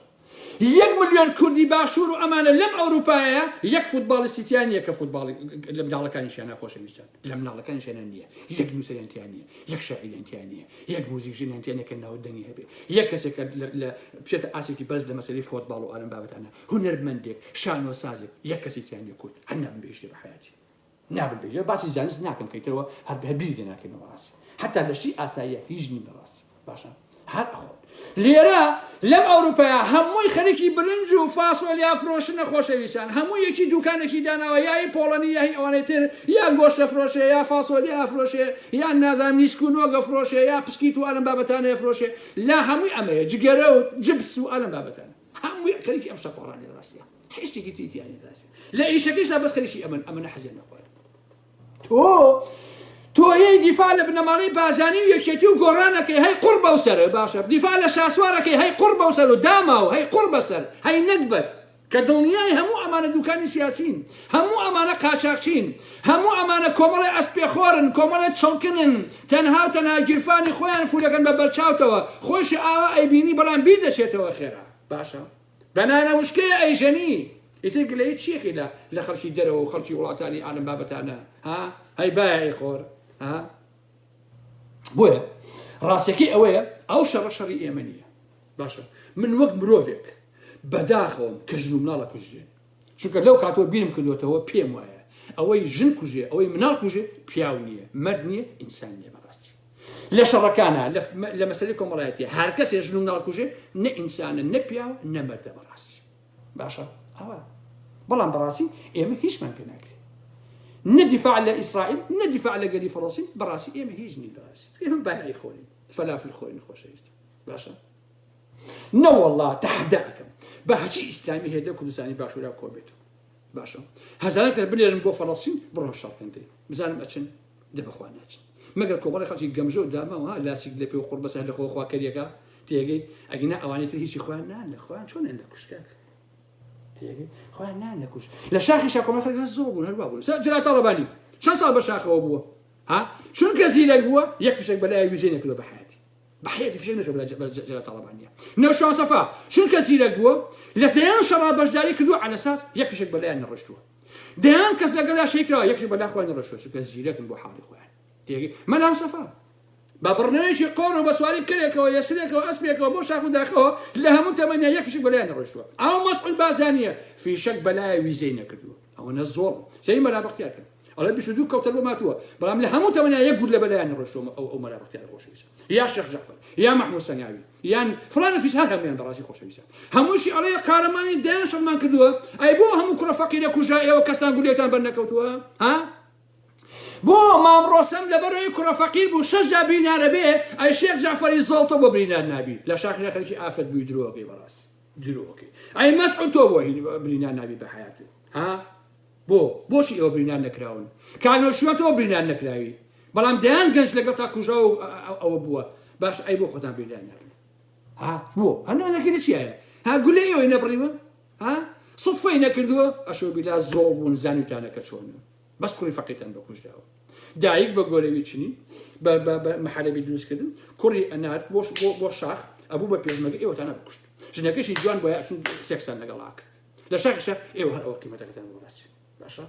یەک ملیۆن کوردی باشوور و ئەمانە لەم ئەوروپایە یەک فوتباڵیستی تیا نییە کە فوتباڵی لە مناڵەکانیشیانە خۆشەویستان لە مناڵەکانیشیانە نییە یەک نووسەریان تیا نییە یەک شاعیریان تیا نییە یەک موزیکژەنیان تیا نییە کە ناو دەنگی هەبێ یەک کەسێک کە لە بچێتە ئاسێکی بەرز لە مەسەلەی فۆتباڵ و ئالەم بابەتانە هونەرمەندێک شانۆسازێک یەک کەسی تیا نییە کورد هەر نابن بێ شتێ بە حەیاتی نابن بێژێ باسی زانست ناکەم کەیتەوە هەر هەر بیری لێ ناکەینەوە بەڕاستی حتا لە شتی ئاساییە هیچ نیم بەڕاستی باشە هەر ئەخۆن لێرە لەم ئەوروپایا هەمووی خەریکی برنج و فاسۆلیا فرۆشتنە خۆشەویستان هەموو یەکی دوکانێکی داناوە یای پۆڵەنی یاهی ئەوانەی تر یا گۆشتە فرۆشێ یا فاسۆلیا ئەفرۆشێ یا نازانم نیسک و نۆگە فرۆشێ یا پسکیت و ئەلم بابەتانە فرۆشێ لا هەمووی ئەمەیە جگەرە و جبس و ئەلم بابەتانە هەمووی خەریکی ئەم شتە قۆڕانەیە ڕاستیە هیچ شتێکی تری تیا نیە ڕاستیە لە ئیشەکەیشدا بەس خەریکی ئەمەن ئەمەنە حەزیان لە خۆیان تۆ تۆیەی دیفاع لە بنەماڵەی بازانی و یەکێتی و گۆڕانەکەی هەی قوڕ بەو سەر باشە دیفاع لە شاسوارەکەی هەی قوڕ بەو سەر و داماو هەی قوڕ بەسەر هەی نەگبەت کە دڵنیای هەموو ئەمانە دوکانی سیاسین هەموو ئەمانە قاچاخچین هەموو ئەمانە کۆمەڵی ئەسپێخۆرن کۆمەڵی چڵکنن تەنها و تەنها گیرفانی خۆیان فورەکەن بە بەرچاوتەوە خۆیشی ئاوا ئەیبینی بەڵام بیر دەچێتەوە خێرا باشە بە نانە وشکەیە ئەیژەنی ئیتر گلەیی چیەکەی لە لە خەڵکی دەرەوە و خەڵکی وڵاتانی ئالم بابەتانە ها هەی بایعی خۆر ها بۆیە ڕاستەکەی ئەوەیە ئەو شەڕە شەڕی ئێمە نییە باشە من وەک مرۆڤێک بەداخەوەم کە ژن و مناڵە کوژرێن چونکە لەو کاتەوە بیرم کردوێتەوە پێم وایە ئەوەی ژن کوژێ ئەوەی مناڵ کوژێ پیاو نییە مەرد نییە ئینسان نییە بەڕاستی لە شەڕەکانە لە مەسەلەی کۆمەڵایەتی هەر کەسێ ژن و مناڵ کوژێ نە ئینسانە نە پیاوە نە مەردە بەڕاستی باشە ئەوە بەڵام بەڕاستی ئێمە هیچمان پێ ناکرێت نە دیفاع لە ئیسرائیل نە دیفاع لە گەلی فەڵەستین بەڕاستی ئێمە هیچ نین بەڕاستی ئێمە بایعی خۆرین فەلافل خۆرین خۆشەویست باشە نەوەڵا تەحەدا ئەکەم بە هەچی ئیسلامی هەیە لە کوردستانی باشوورا کۆ بێتەوە باشە هەزاران کەس بنێرن بۆ فەڵەستین بڕۆن شەڕکەن دەی بزانم ئەچن دە بەخوا ناچن مەگەر کۆمەڵی خەڵکی گەمژە و داماوە ها لاسیک لە پێ و قوڕ بەسەر لە خۆ خوا کەریەکە تێگەیت ئەگینا ئەوانەی تر هیچی خۆیان نان لە خۆیان چۆنیان لە کوشت کاک تێگەی خۆیان نان لە کوشت لە شاخی شا کۆمەڵی خەڵک هەر زۆر بوون هەر وا بوون سەر جەلال تاڵەبانی چەند ساڵ بە شاخەوە بووە ها چونکە زیرەک بووە یەک فشەک بەلای ویژەی نەکردووە بە حیاتی بە حەیاتی فشەک نەچووە بەلای جەلال تاڵەبانیە نەوشیروان سەفا چونکە زیرەک بووە لە دەیان شەڕا بەشداری کردووە عەلەساس یەک فشەک بەلایان نەڕۆشتووە دەیان کەس لەگەڵیا شەهید کراوە یەک فشەک بەلا خۆیان نەڕۆشتووە چونکە زیرەکن بۆ حاڵی خۆیان تێگەی مەلا مستەفا بە بڕنەوەیەکی قۆڕ و بە سواری کەرێکەوە یەسرێکەوە ئەسپێکەوە بۆ شاخ و داخەوە لە هەموو تەمەنیا یەک فشک بەلایان نەڕۆشتووە ئەو مەسعود بارزانیە فیشەک بەلایە ویزەی نەکردووە ئەوەنە زۆڵ سەری مەلا بەختیار کرد ئەڵێ 22 کەوتەر بۆ ماتووە بەڵام لە هەموو تەمەنیا یەک گوللە بەلایان نەڕۆشتووە ئەو ئەو مەلا بەختیارە خۆشەویستە یا شێخ جەعفەر یا مەحموود سەنگاوی یان فڵان و فیس هەر هەموویان بەڕاستی خۆشەویستە هەمووشی ئەڵێ قارەمانی دەیان شەڕمان کردووە ئەی بۆ هەموو کوڕە فەقیرە کوژرا ئێوە کەستان گولێتان بەر نەکەوتووە ها بۆ مام ڕۆسەم لەبەرەوەی کوڕە فەقیر بوو شەش جار برینارە بێ ئەی شێخ جەعفەری زۆڵ تۆ بۆ برینار نابی لە شاخیشا خەریکی ئافرەت بووی درۆ ئەکەی بەڕاستی درۆ ئەکەی ئەی مەسعود تۆ بۆ هین برینار نابی بە حەیاتت ها بۆ بۆچی ئێوە برینار نەکراون کاک نەوشیروان تۆ برینار نەکراوی بەڵام دەیان گەنج لەگەڵ تا کوژراو ئەوە بووە باش ئەی بۆ خۆتان برینار نابن ها بۆ هەنوو دەکەی لە چیایە ها گولەی ئێوەی نەبڕیوە ها سوتفەی نەکردووە ئەشۆ بیلا زۆڵ بوون زانیوتانە کە چۆنن بەس کوڕی فەقیرتان بە کوژراوە دایک بە گۆرەوی چنی بە بە بە محەلەبی دروست کردن کوڕی ئەنارد بۆ بۆ بۆ شاخ ئەبوو بە پێشمەرگە ئێوەتانە بکوشت ژنەکەشی جوان بۆیە ئەچون سێکسان لەگەڵ ئاکرد لە شاخیشە ئێوە هەر ئەوە قیمەتەکەتان بۆ ڕاستی باشە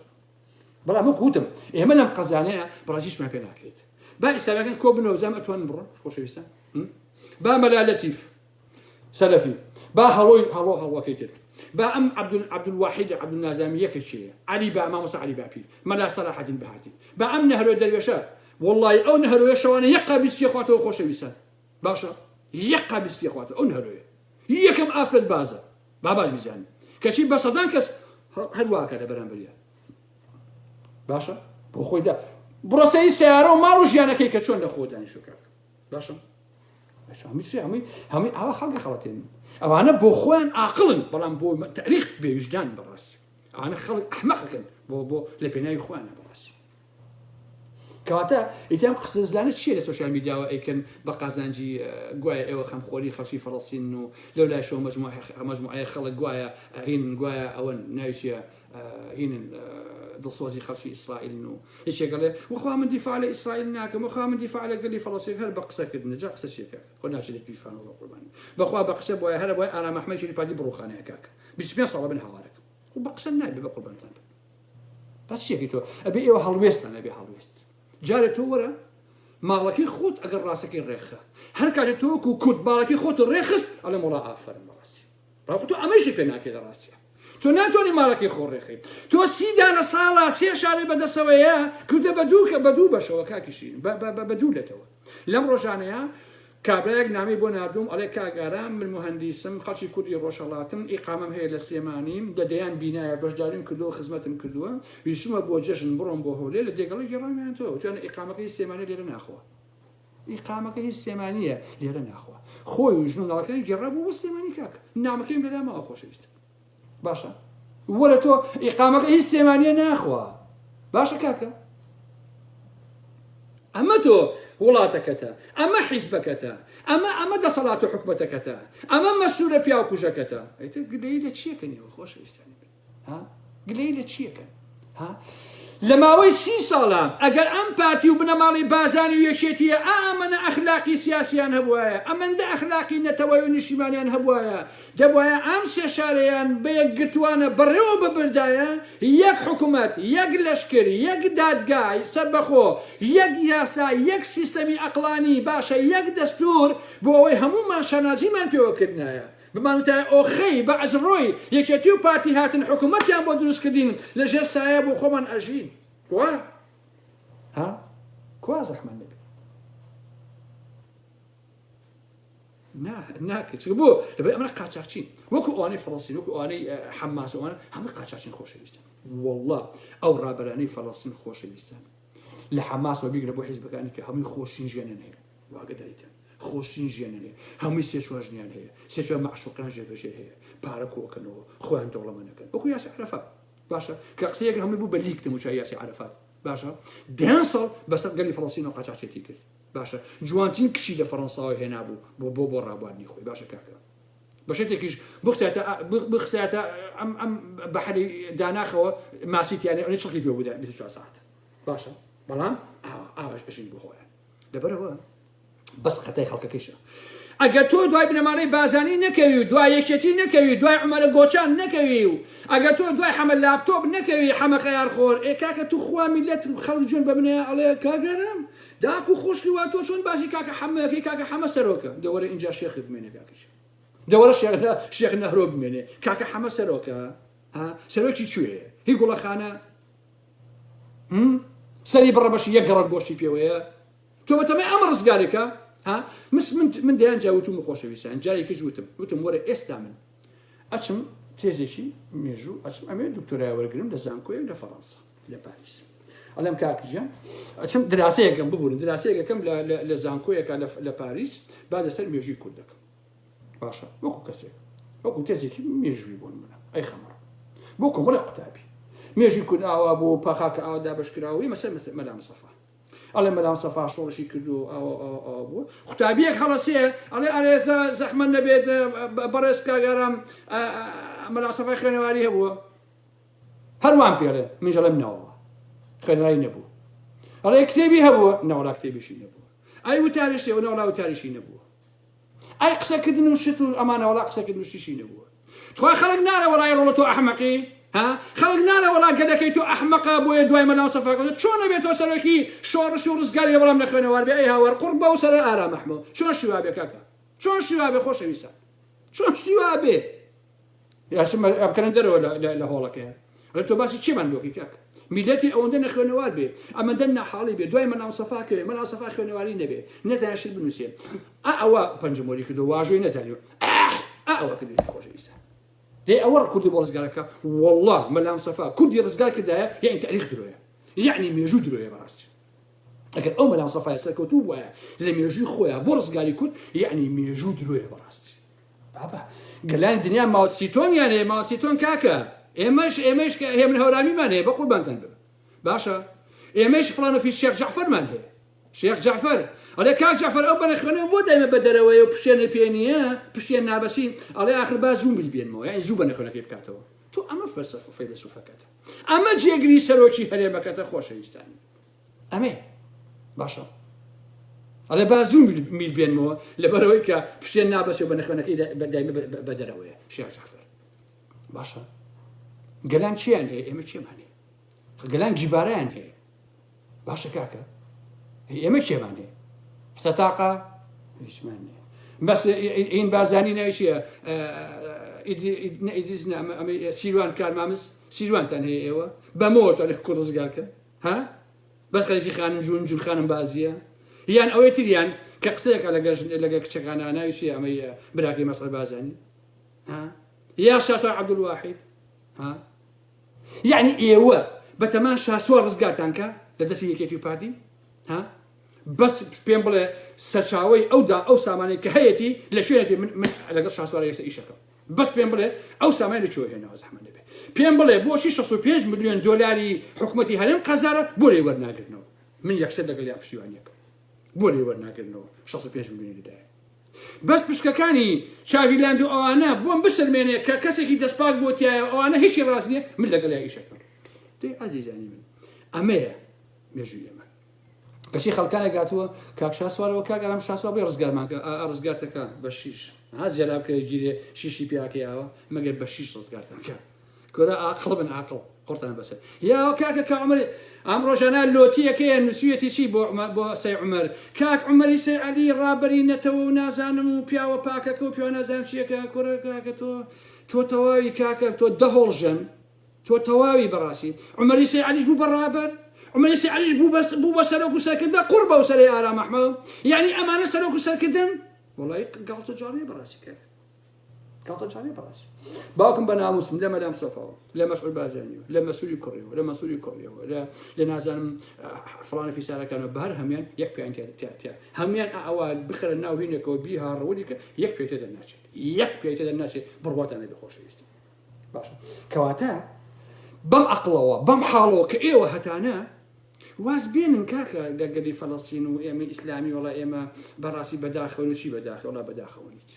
بەڵام وەک وتم ئێمە لەم قەزانەیە بەڕاستی هیچمان پێ ناکرێت با ئیسلامەکان کۆ بنەوە زام ئەتوانن بڕۆن خۆشەویستان با مەلا لەتیف سەلەفی با هەڵۆی هەڵۆ هەڵۆکەی تر با ئەم عەبدول عەبدولواحید عەبدولنازامی یەکە کێیە عەلی با مامۆستا عەلی باپیر مەلا سەلاحەدین بەهادین با ئەم نەهرۆ دەروێشە وەڵڵاهی ئەو نەهرۆیە شەوانە یەک قاب بیسکی خواتەوە خۆشەویستان باشە یەک قاب بیسکی خواتەوە ئەو نەهرۆیە یەکەم ئافرەت بازە با باش بیزانن کەچی بە سەدان کەس هەر واکە لە بەرامبەریان باشە بۆ خۆیدا بڕۆ سەری سیارە و ماڵ و ژیانەکەی کە چۆن لە خۆ دانیشتوە کاک باشە هەمووی هەمووی ئاوا خەڵکە خەڵەتێن ئەوانە بۆ خۆیان ئاقڵن بەڵام بۆ تاریخ بێویژدان بەڕاستی ئەوانە خەڵک ئەحمەقەکەن بۆ بۆ لە پێناوی خۆیانە بەڕاستی. کەواتە ئیتر ئەم قسە زلانە چییە لە سۆشیال میدیاوە ئەیکەن بە قازانجی گوایە ئێوە خەمخۆری خەڵکی فەڵەستینن و لەو لایشەوە مەجموعەیە خەڵک گوایە هینن گوایە ئەوەن ناوی چییە هینن دڵسۆزی خەڵکی ئیسرائیلن و یەکێک ئەڵێ وەخوا من دیفاع لە ئیسرائیل ناکەم وەخوا من دیفاع لە گەلی فەڵەستین هەر بە قسەکردنە جا قسە چیە کاکە خۆ ناچێت لە گیرفانەوە بە قوربانی بەخوا بە قسە بۆیە هەرە بۆیە ئارام ئەحمەد شیری پارتی بڕوخانەیە کاکە 25 ساڵە من هاوارەکەم خۆ بە قسە نابێ بە قوربانتان بم بەس چیەکەی تۆ ئەبێ ئێوە هەڵوێستان ئەبێ هەڵوێست جارێ تۆ وەرە ماڵەکەی خۆت ئەگەر ڕاستەکەی ڕێخە هەر کاتێ تۆ وەکو کورد ماڵەکەی خۆت ڕێخست ئەڵێم وەڵا ئافەرم بەڕاستی بەڵام تۆ ئەمەشی پێ ناکەی لە ڕاستیە تۆ ناتوانانی ماڵەکەی خۆ ڕێخەی تۆ سی دانە ساڵە سێ شارێ بەدەسەوەیە کردە بە دوو کە بە دوو بەشەوە کاکی شیرین بە دوو لەتەوە لەم ڕۆژانەیە کابرایەک نامەی بۆ ناردووم ئەڵێ کاک ئارام من موهەندیسم خەڵکی کوردی ڕۆژهەڵاتم ئیقامەم هەیە لە سلێمانیم دە دەیان بینایە بەشداریم کردووە خزمەتم کردووە ویستومە بۆ جەژن بڕۆم بۆ هەولێر لە دێگەڵە گێڕاویانەتەوە وتویانە ئیقامەکە هی سلێمانیە لێرە ناخوا ئیقامەکە هی سلێمانیە لێرە ناخوا خۆی و ژن و مناڵەکانی گێڕابوو بۆ سلێمانی کاک نامەکەیم لەلا ماوە خۆشەویستم باشە وەرە تۆ ئیقامەکە هیچ سلێمانیە ناخوا باشە کاکە ئەمە تۆ وڵاتەکەتە ئەمە حیزبەکەتە ئەمە ئەمە دەسەڵات و حکومەتەکەتە ئەمە مەسوورە پیاو کوژەکەتە ئیتر گلەیی لە چیەکەن ئێوە خۆشەویستانی من ها گلەیی لە چیەکەن ها لە ماوەی سی ساڵە ئەگەر ئەم پارتی و بنەماڵەی بازانی و یەکێتیە ئا ئەمەنە ئەخلاقی سیاسیان هەبوایە ئەمەندە ئەخلاقی نەتەوەی و نیشتیمانیان هەبوایە دەبوایە ئەم سێ شارەیان بە یەکگرتوانە بەڕێوە ببردایە یەک حکومەت یەک لەشکر یەک دادگای سەربەخۆ یەک یاسا یەک سیستەمی ئەقڵانی باشە یەک دەستور بۆ ئەوەی هەموومان شانازیمان پێوە کردنایە بمانوتایە ئۆخەی بەعس ڕۆی، یەکێتی و پارتی هاتن حکومەتیان بۆ دروست کردین لە ژێر سایە بۆ خۆمان ئەژین. کوا؟ ها؟ کوا زەحمەت نەبێ؟ نا ناکرێت چونکە بۆ لەبەر ئەمە قاچاخچین وەکو ئەوانەی فەڵەستین وەکو ئەوانەی حەماس ئەوانە هەموو قاچاخچین خۆشەویستن والله ئەو ڕابەرانەی فەڵەستین خۆشەویستن لە حەماسەوە بیگرە بۆ حیزبەکانی کە هەمووی خۆشترین ژیانیان هەیە واگەداریتان خۆشترین ژیانیان هەیە هەمووی سێ چوار ژنیان هەیە سێ چوار مەعشوقیان ژێر بەژێر هەیە پارە کۆکەنەوە خۆیان دەوڵەمەنەکەن وەکو یاسی عەرەفات باشە کە قسەیەک هەمووی بوو بە leak دەموچاوی یاسی عەرەفات باشە دەیان ساڵ بەسەر گەلی فەڵەستین و قاچاخچێتی کرد باشە جوانترین کچی لە فەڕەنساوە هێنابوو بۆ بۆ بۆ ڕابواردنی خۆی باشە کاکە بەشێتێکیش بخساتە بخساتە ئەم ئەم بەحری داناخەوە ماسی تیانێ ئەوەی چڵکی پێ بوو 24 ساعت باشە بەڵام ئاوا ئاواش ئەژین بۆ خۆیان لەبەرەوە بەس خەتای خەڵکەکەیشە ئەگەر تۆ دوای بنەماڵەی بازانی نەکەوی و دوای یەکێتی نەکەوی دوای عمەرە گۆچان نەکەوی و ئەگەر تۆ دوای حەمە لاپتۆپ نەکەوی حەمە خەیار خۆر ئێ کاکە تو خوا میلەت خەڵک جوێن بە منەیە ئەڵێ کاگەرم داک و خوشکی وا تۆ چۆن باسی کاکە حەمەکەی کاکە حەمە سەرۆکە دەوەرە ئینجا شێخ بمێنێ کاکەش دەوەرە شێخ شێخ نەهرۆ بمێنێ کاکە حەمە سەرۆکە ها سەرۆکی کوێ هی گوڵەخانە سەری بڕە بەشی یەک گەڕەک گۆشتی پێوەیە تۆ بەتەمای ئەمە ڕزگارێکە ها مس من من دەیان جا وتم خۆشەویستان جارێکیش وتم وتم وەرە ئێستا من ئەچم تێزێکی مێژوو ئەچم ئەمێ دکتۆرای وەرگرم لە زانکۆیەک لە فەڕەنسا لە پاریس ئەڵێم کاک گیان ئەچم دراسەیەکەم ببورن دراسەیەکەم لە زانکۆیەکە لە پاریس با لەسەر مێژووی کورد دەکەم باشە وەکو کەسێک وەکو تێزێکی مێژووی بۆ نمونە ئەی خەمەڕ بۆ کۆمەڵی قوتابی مێژووی کورد ئاوا بۆ پاخاکە ئاوا دابەشکراوە مەسەر مەسەر مەلا مستەفا ئەڵێ مەلا مستەفا شۆڕشی کردو ئاوا ئاوا ئاوا بووە قوتابیەک هەڵەسێ ئەڵێ ئەرێ زەحمەت نەبێت بەڕێز کاک ئارام مەلا مستەفای خوێنەواری هەبووە هەروان پێڵێ منیش ئەڵێم نەوەڵا خوێنەواری نەبوو ئەڵێ کتێبی هەبووە نەوەڵا کتێبیشی نەبووە ئەی وتاریش نەوەڵا وتاریشی نەبووە ئەی قسەکردن و شت و ئەمانە وەڵا قسەکردن و شتیشی نەبووە تخوا خەڵک ناڵێ وەڵای ڕۆڵە تۆ ئەحمەقی ها خەڵک ناڵێ وەڵا گەلەکەی تۆ ئەحمەقە بۆیە دوای مەلا مستەفا کەوتووە چۆن ئەبێ تۆ سەرۆکی شۆڕش و ڕزگاری لە بەڵام نەخوێنەوار بێ ئەی هاوار قوڕ بەو سەرە ئارام ئەحمۆ چۆن شتی وا بێ کاکە چۆن شتی وا بێ خۆشەویستان چۆن شتی وا بێ بکەنە دەرەوە لە هۆڵەکەیان ئەڵێ تۆ باسی چیمان بۆکی کاک میلەتی ئەوەندە نەخوێنەوار بێ ئەمەندە ناحاڵی بێ دوای مەلا مستەفا کەوێ مەلا مستەفا خوێنەواری نەبێ نەتانە شت بنووسێ ئا ئەوە پەنجەمۆری کردو واژۆی نەزانیوە ئا ئەوە کردوێتی خۆشەویستان دەی ئەوە کوردی بۆ ڕزگارەکە والله مەلا مستەفا کوردی ڕزگار کردایە یعنی تاریخ درۆیە یعنی مێژوو درۆیە بەڕاستی ئەگەر ئەو مەلا مستەفای سەرکەوتوو بوایە لە مێژووی خۆیان بۆ ڕزگاری کورد یعنی مێژوو درۆیە بەڕاستی بابە گەلانی دنیا ماوتسیتۆنیان هەیە ماوتسیتۆن کاکە ئێمەش ئێمەش کە هێمن هەورامیمان هەیە بە قوربانتان بم باشە. ئێمەش فڵان و فیس شێخ جەعفەرمان هەیە شێخ جەعفەر ئەڵێ کاک جەعفەر ئەو بەنە خوێنەوە بۆ دایمە بە دەرەوەیە و پشتێنە پێ نییە پشتێن نابەسی ئەڵێ ئاخر با زوو مل بێنمەوە یانی زوو بەنە خوێنەکەی بکاتەوە تۆ ئەمە فەلسەفە فەیلەسوفەکەتە ئەمە جێگری سەرۆکی هەرێمەکەتە خۆشەویستانی ئەمێ باشە ئەڵێ با زوو میل بێنمەوە لەبەرەوەی کە پشتێن نابەسێ و بە نەخوێنەکەی دایمە بە دەرەوەیە شێخ جەعفەر باشە گەلان چیان هەیە ئێمە چێمان هەیە گەلان گیڤارایان هەیە باشە کاکە ئێمە کێمان هەیە سەتاقە هیچمان نییە بەس ئین بازانی ناوی چییە ئیدریس سیروان کارمامس سیروانتان هەیە ئێوە بەمەوە تۆ لە کوڕ ڕزگارکە ها بەس خەریکی خانم جوون جوون خانم بازیە یان ئەوەی تریان کە قسەیەکە لەگە لەگە کچەکانە ناوی چییە ئەمەی براکەی مەسعود بازانی ها یا شاسوار عەبدولواحید ها یەعنی ئێوە بەتەمان شاسوار ڕزگارتان کە لە دەستی یەکێتی و پارتی ها بەس پێم بڵێ سەرچاوەی ئەو دا ئەو سامانەی کە هەیەتی لە شوێنێتی من من لەگەڵ شاسوارە یەکسەر ئیشەکەم بەس پێم بڵێ ئەو سامانە لە کوێ هێناوە زەحمەت نەبێ پێم بڵێ بۆچی 65 ملیۆن دۆلاری حکومەتی هەرێم قەزارە بۆ لێ وەرناگرنەوە من یەکسەر لەگەڵیان پشتیوانیەکەم بۆ لێ وەرناگرنەوە 65 ملیۆنی دایە بەس پشکەکانی چاڤی لاند و ئەوانە بۆم بسەلمێنێ کە کەسێکی دەستپاک بۆ تایە و ئەوانە هیچی ڕاست نییە من لەگەڵیا ئیشەکەم دەی ئازیزانی من ئەمەیە مێژووی ئێمە کەچی خەڵکانێک هاتووە کاک شاسوارەوە کاک ئارام شاسوار بێ ڕزگارمان کە ڕزگارتەکە بە شیش ها زێرا بکە گیرێ شیشی پیاکەی ئاوە مەگەر بە شیش ڕزگارتان کە کورە ئاقڵ بن ئاقڵ قوڕتان بەسەر یاوە کاکە کا عومەر ئەم ڕۆژانە لۆتیەکەیە نووسویەتی چی بۆ بۆ سەی عومەر کاک عومەری سەی عەلی ڕابەری نەتەوە و نازانم و پیاوە پاکەکە و پیاوە نازانم چیەکە کورە کاکە تۆ تۆ تەواوی کاکە تۆ دەهۆڵ ژەن تۆ تەواوی بەڕاستی عومەری سەی عەلیش بوو بە ڕابەر عومەری سەی عەلیش بوو بە بوو بە سەرۆک و سەرکردە قوڕ بەو سەرەی ئارام ئەحمەد یعنی ئەمانە سەرۆک و سەرکردن وەڵی گاڵتە جاڕیە بەڕاستی کاکە گاڵتەجاڕیە بەڕاستی باوکم بە ناموسم لە مەلام سەفاوە لە مەسعود بارزانیەوە لە مەسوری کوڕیەوە لە مەسوری کوڕیەوە لە لە نازانم فڵانە فیسارەکانەوە بە هەر هەمیان یەک پێیان تیا تیا تیا هەمیان ئەوە بخەرە ناو هینێکەوە بیهاڕەوەی کە یەک پێ تێ دەرناچێت یەک پێ تێ دەرناچێت بڕواتان نەبێ خۆشەویستی باشە کەواتە بەم عقلەوە بەم حاڵەوە کە ئێوە هەتانە واز بێنن کاکە لە گەلی فەلەستین و ئێمە ئیسلامی وڵا ئێمە بەڕاستی بەداخەوە چی بەداخەوە وڵا بەداخەوە نیت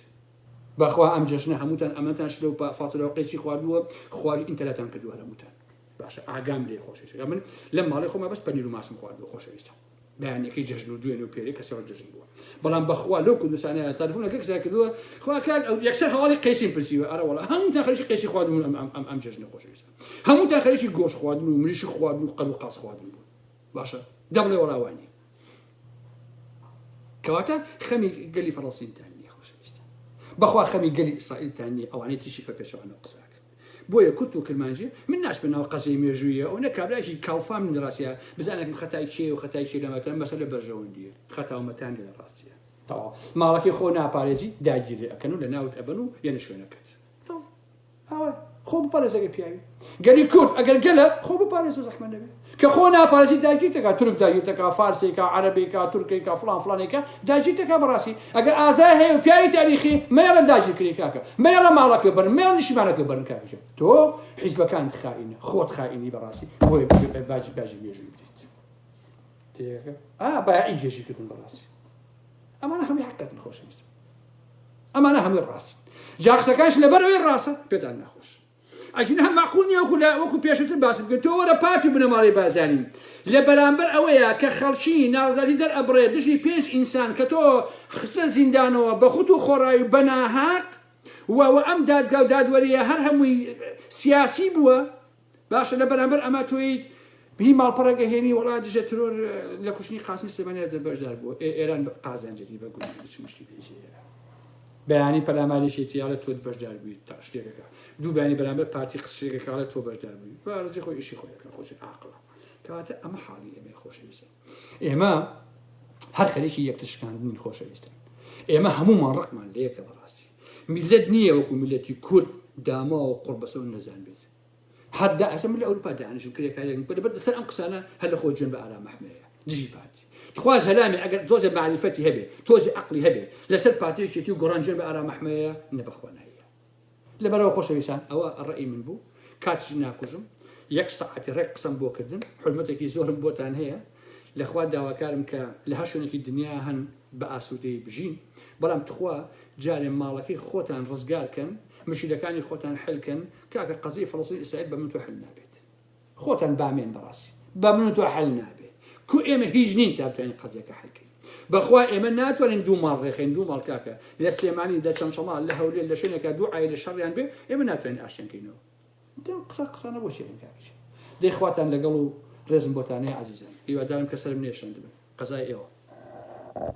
بەخوا ئەم جەژنە هەمووتان ئەمەتان شلە و فاتورە و قەیچی خواردووە خواری ئینتەلاتان کردووە هەر هەمووتان باشە ئاگام لێ خۆشەویستە من لەم ماڵی خۆما بەس پەنیر و ماسم خواردووە خۆشەویستە بەیانەکەی جەژن و دوێن و پێرێ کەسەوە جەژن بووە بەڵام بەخوا لەو کوردستانە تەلەفۆنەکە کەسا کردووە خوا کاک ئەو یەکسەر هەواڵی قەیسیم پرسیوە ئەرە وەڵا هەمووتان خەریکی قەیسی خواردن بوون ئەم ئەم ئەم جەژنە خۆشەویستە هەمووتان خەریکی گۆشت خواردن و مریشک خواردن و قەل و قاز خواردن بوون باشە دەبڵێ وەڵا وانی کەواتە خەمی گەلی فەڵەستینتان نییە خۆشەویستان بەخوا خەمی گەلی ئیسرائیلتان نییە ئەوانەی تیشی کە پێچەوانەوە قسەکەن بۆیە کورت و کرمانجی من ناچمە ناو قەزیەی مێژوویە ئەو نە کابرایەکی کاڵفام لە ڕاستیا بزانێکم خەتای کێ و خەتای کێ لەمەتە مەسەلە بەرژەوەندیە خەتا و مەتان لە ڕاستیە تەواو ماڵەکەی خۆ ناپارێزی داگیری ئەکەن و لە ناوت ئەبەن و یەنە شوێنەکەت تەواو ئاوا خۆ بپارێزە گەر پیاوی گەلی کورد ئەگەر گەلە خۆ بپارێزە زەحمەت نەبێ کە خۆ ناپارێزی داگیر دەکات تورک داگیر دەکات فارسێکا عەرەبێکا تورکێکا فڵان فڵانێکا داگیر دەکات بەڕاستی ئەگەر ئازای هەیە و پیاوی تاریخی مەیەڵە داگیر کرێ کاکە مەیەڵە ماڵەکە بەرن مەیەڵە نیشتیمانەکە بەرن کاکە گیان تۆ حیزبەکانت خائینە خۆت خائینی بەڕاستی بۆیە باجی باجی مێژووی بدەیت تێگەکە ئا بایعی گێژی کردن بەڕاستی ئەمانە هەمووی حەقیقەتن خۆشەویستم ئەمانە هەمووی ڕاستن جا قسەکانش لەبەر ئەوەی ڕاستە پێتان ناخۆش ئەگینا هەم معقول نییە وەکو لە وەکو پێشووتر باسم کرد تۆ وەرە پارتی و بنەماڵەی بارزانی لە بەرامبەر ئەوەیە کە خەڵکی ناڕەزایەتی دەرئەبڕێ دژی پێنج ئینسان کە تۆ خستە زیندانەوە بە خوت و خۆڕایی و بە ناهەق و و ئەم دادگا و دادوەریە هەر هەمووی سیاسی بووە باشە لە بەرامبەر ئەمە تۆیت هی ماڵپەڕێک ئەهێنی وەڵا دژە ترۆر لە کوشتنی قاسمی سلێمانی بەشدار بووە ئێران قازانجێتی بە گومان هیچ مشکلێکی ئێران بەیانی پەلامارێکی تیاڵە تۆ بەشدار بووی تا شتێکەکە دوو بەیانی بەرامبەر پارتی قسەیەکەکە تۆ بەشدار بووی بارزی خۆی ئیشی خۆی دەکات خۆشی عاقڵە کەواتە ئەمە حاڵی ئێمەی خۆشەویستە ئێمە هەر خەریکی یەکتر شکاندنی خۆشەویستن ئێمە هەموومان ڕقمان لەیەکە بەڕاستی میلەت نییە وەکو میلەتی کورد داماوە قوڕبەسەر و نەزان بێت حەدا ئێستا من لە ئەوروپا دانیشم کرێکارێکم کە لەبەر سەر ئەم قسانە هەر لە خۆ جوێن بە ئارام ئەحمەیە دژی پارتی تخوا زەلامی ئەگەر تۆزێ مەعریفەتی هەبێ تۆزێ عەقڵی هەبێ لەسەر پارتی یەکێتی و گۆڕان جوێن بە ئارام ئەحمەیە نە بەخوا نایە لەبەرەوە خۆشەویستان ئەوە ڕەئی من بوو کاتیش ناکوژم. یەک سەعاتی ڕێک قسەم بۆ کردن حورمەتێکی زۆرم بۆتان هەیە لەخوا داواکارم کە لە هەر شوێنێکی دنیا هەن بە ئاسوودەیی بژین بەڵام تخوا جارێ ماڵەکەی خۆتان ڕزگار کەن مشیلەکانی خۆتان حل کەن کاکە قەزیەی فەڵەستین ئیسرائیل بە من تۆ حل نابێت خۆتان بامێن بەڕاستی بە من و تۆ حل نابێ کو ئێمە هیچ نین تا بتوانین قەزیەکە حل کەین بەخوا ئێمە ناتوانین دوو ماڵ ڕێخین دوو ماڵ کاکە لە سلێمانی لە چەمچەماڵ لە هەولێر لە شوێنێکا دوو عایلە شەڕیان بێ ئێمە ناتوانین ئاشتیان کەینەوە دەم قسە قسانە بۆ چێن کاکە دەی خواتان لەگەڵ و ڕێزم بۆتانەیە عزیزان هیوادارم کە سەرم نێشاندبن قەزای ئێوە.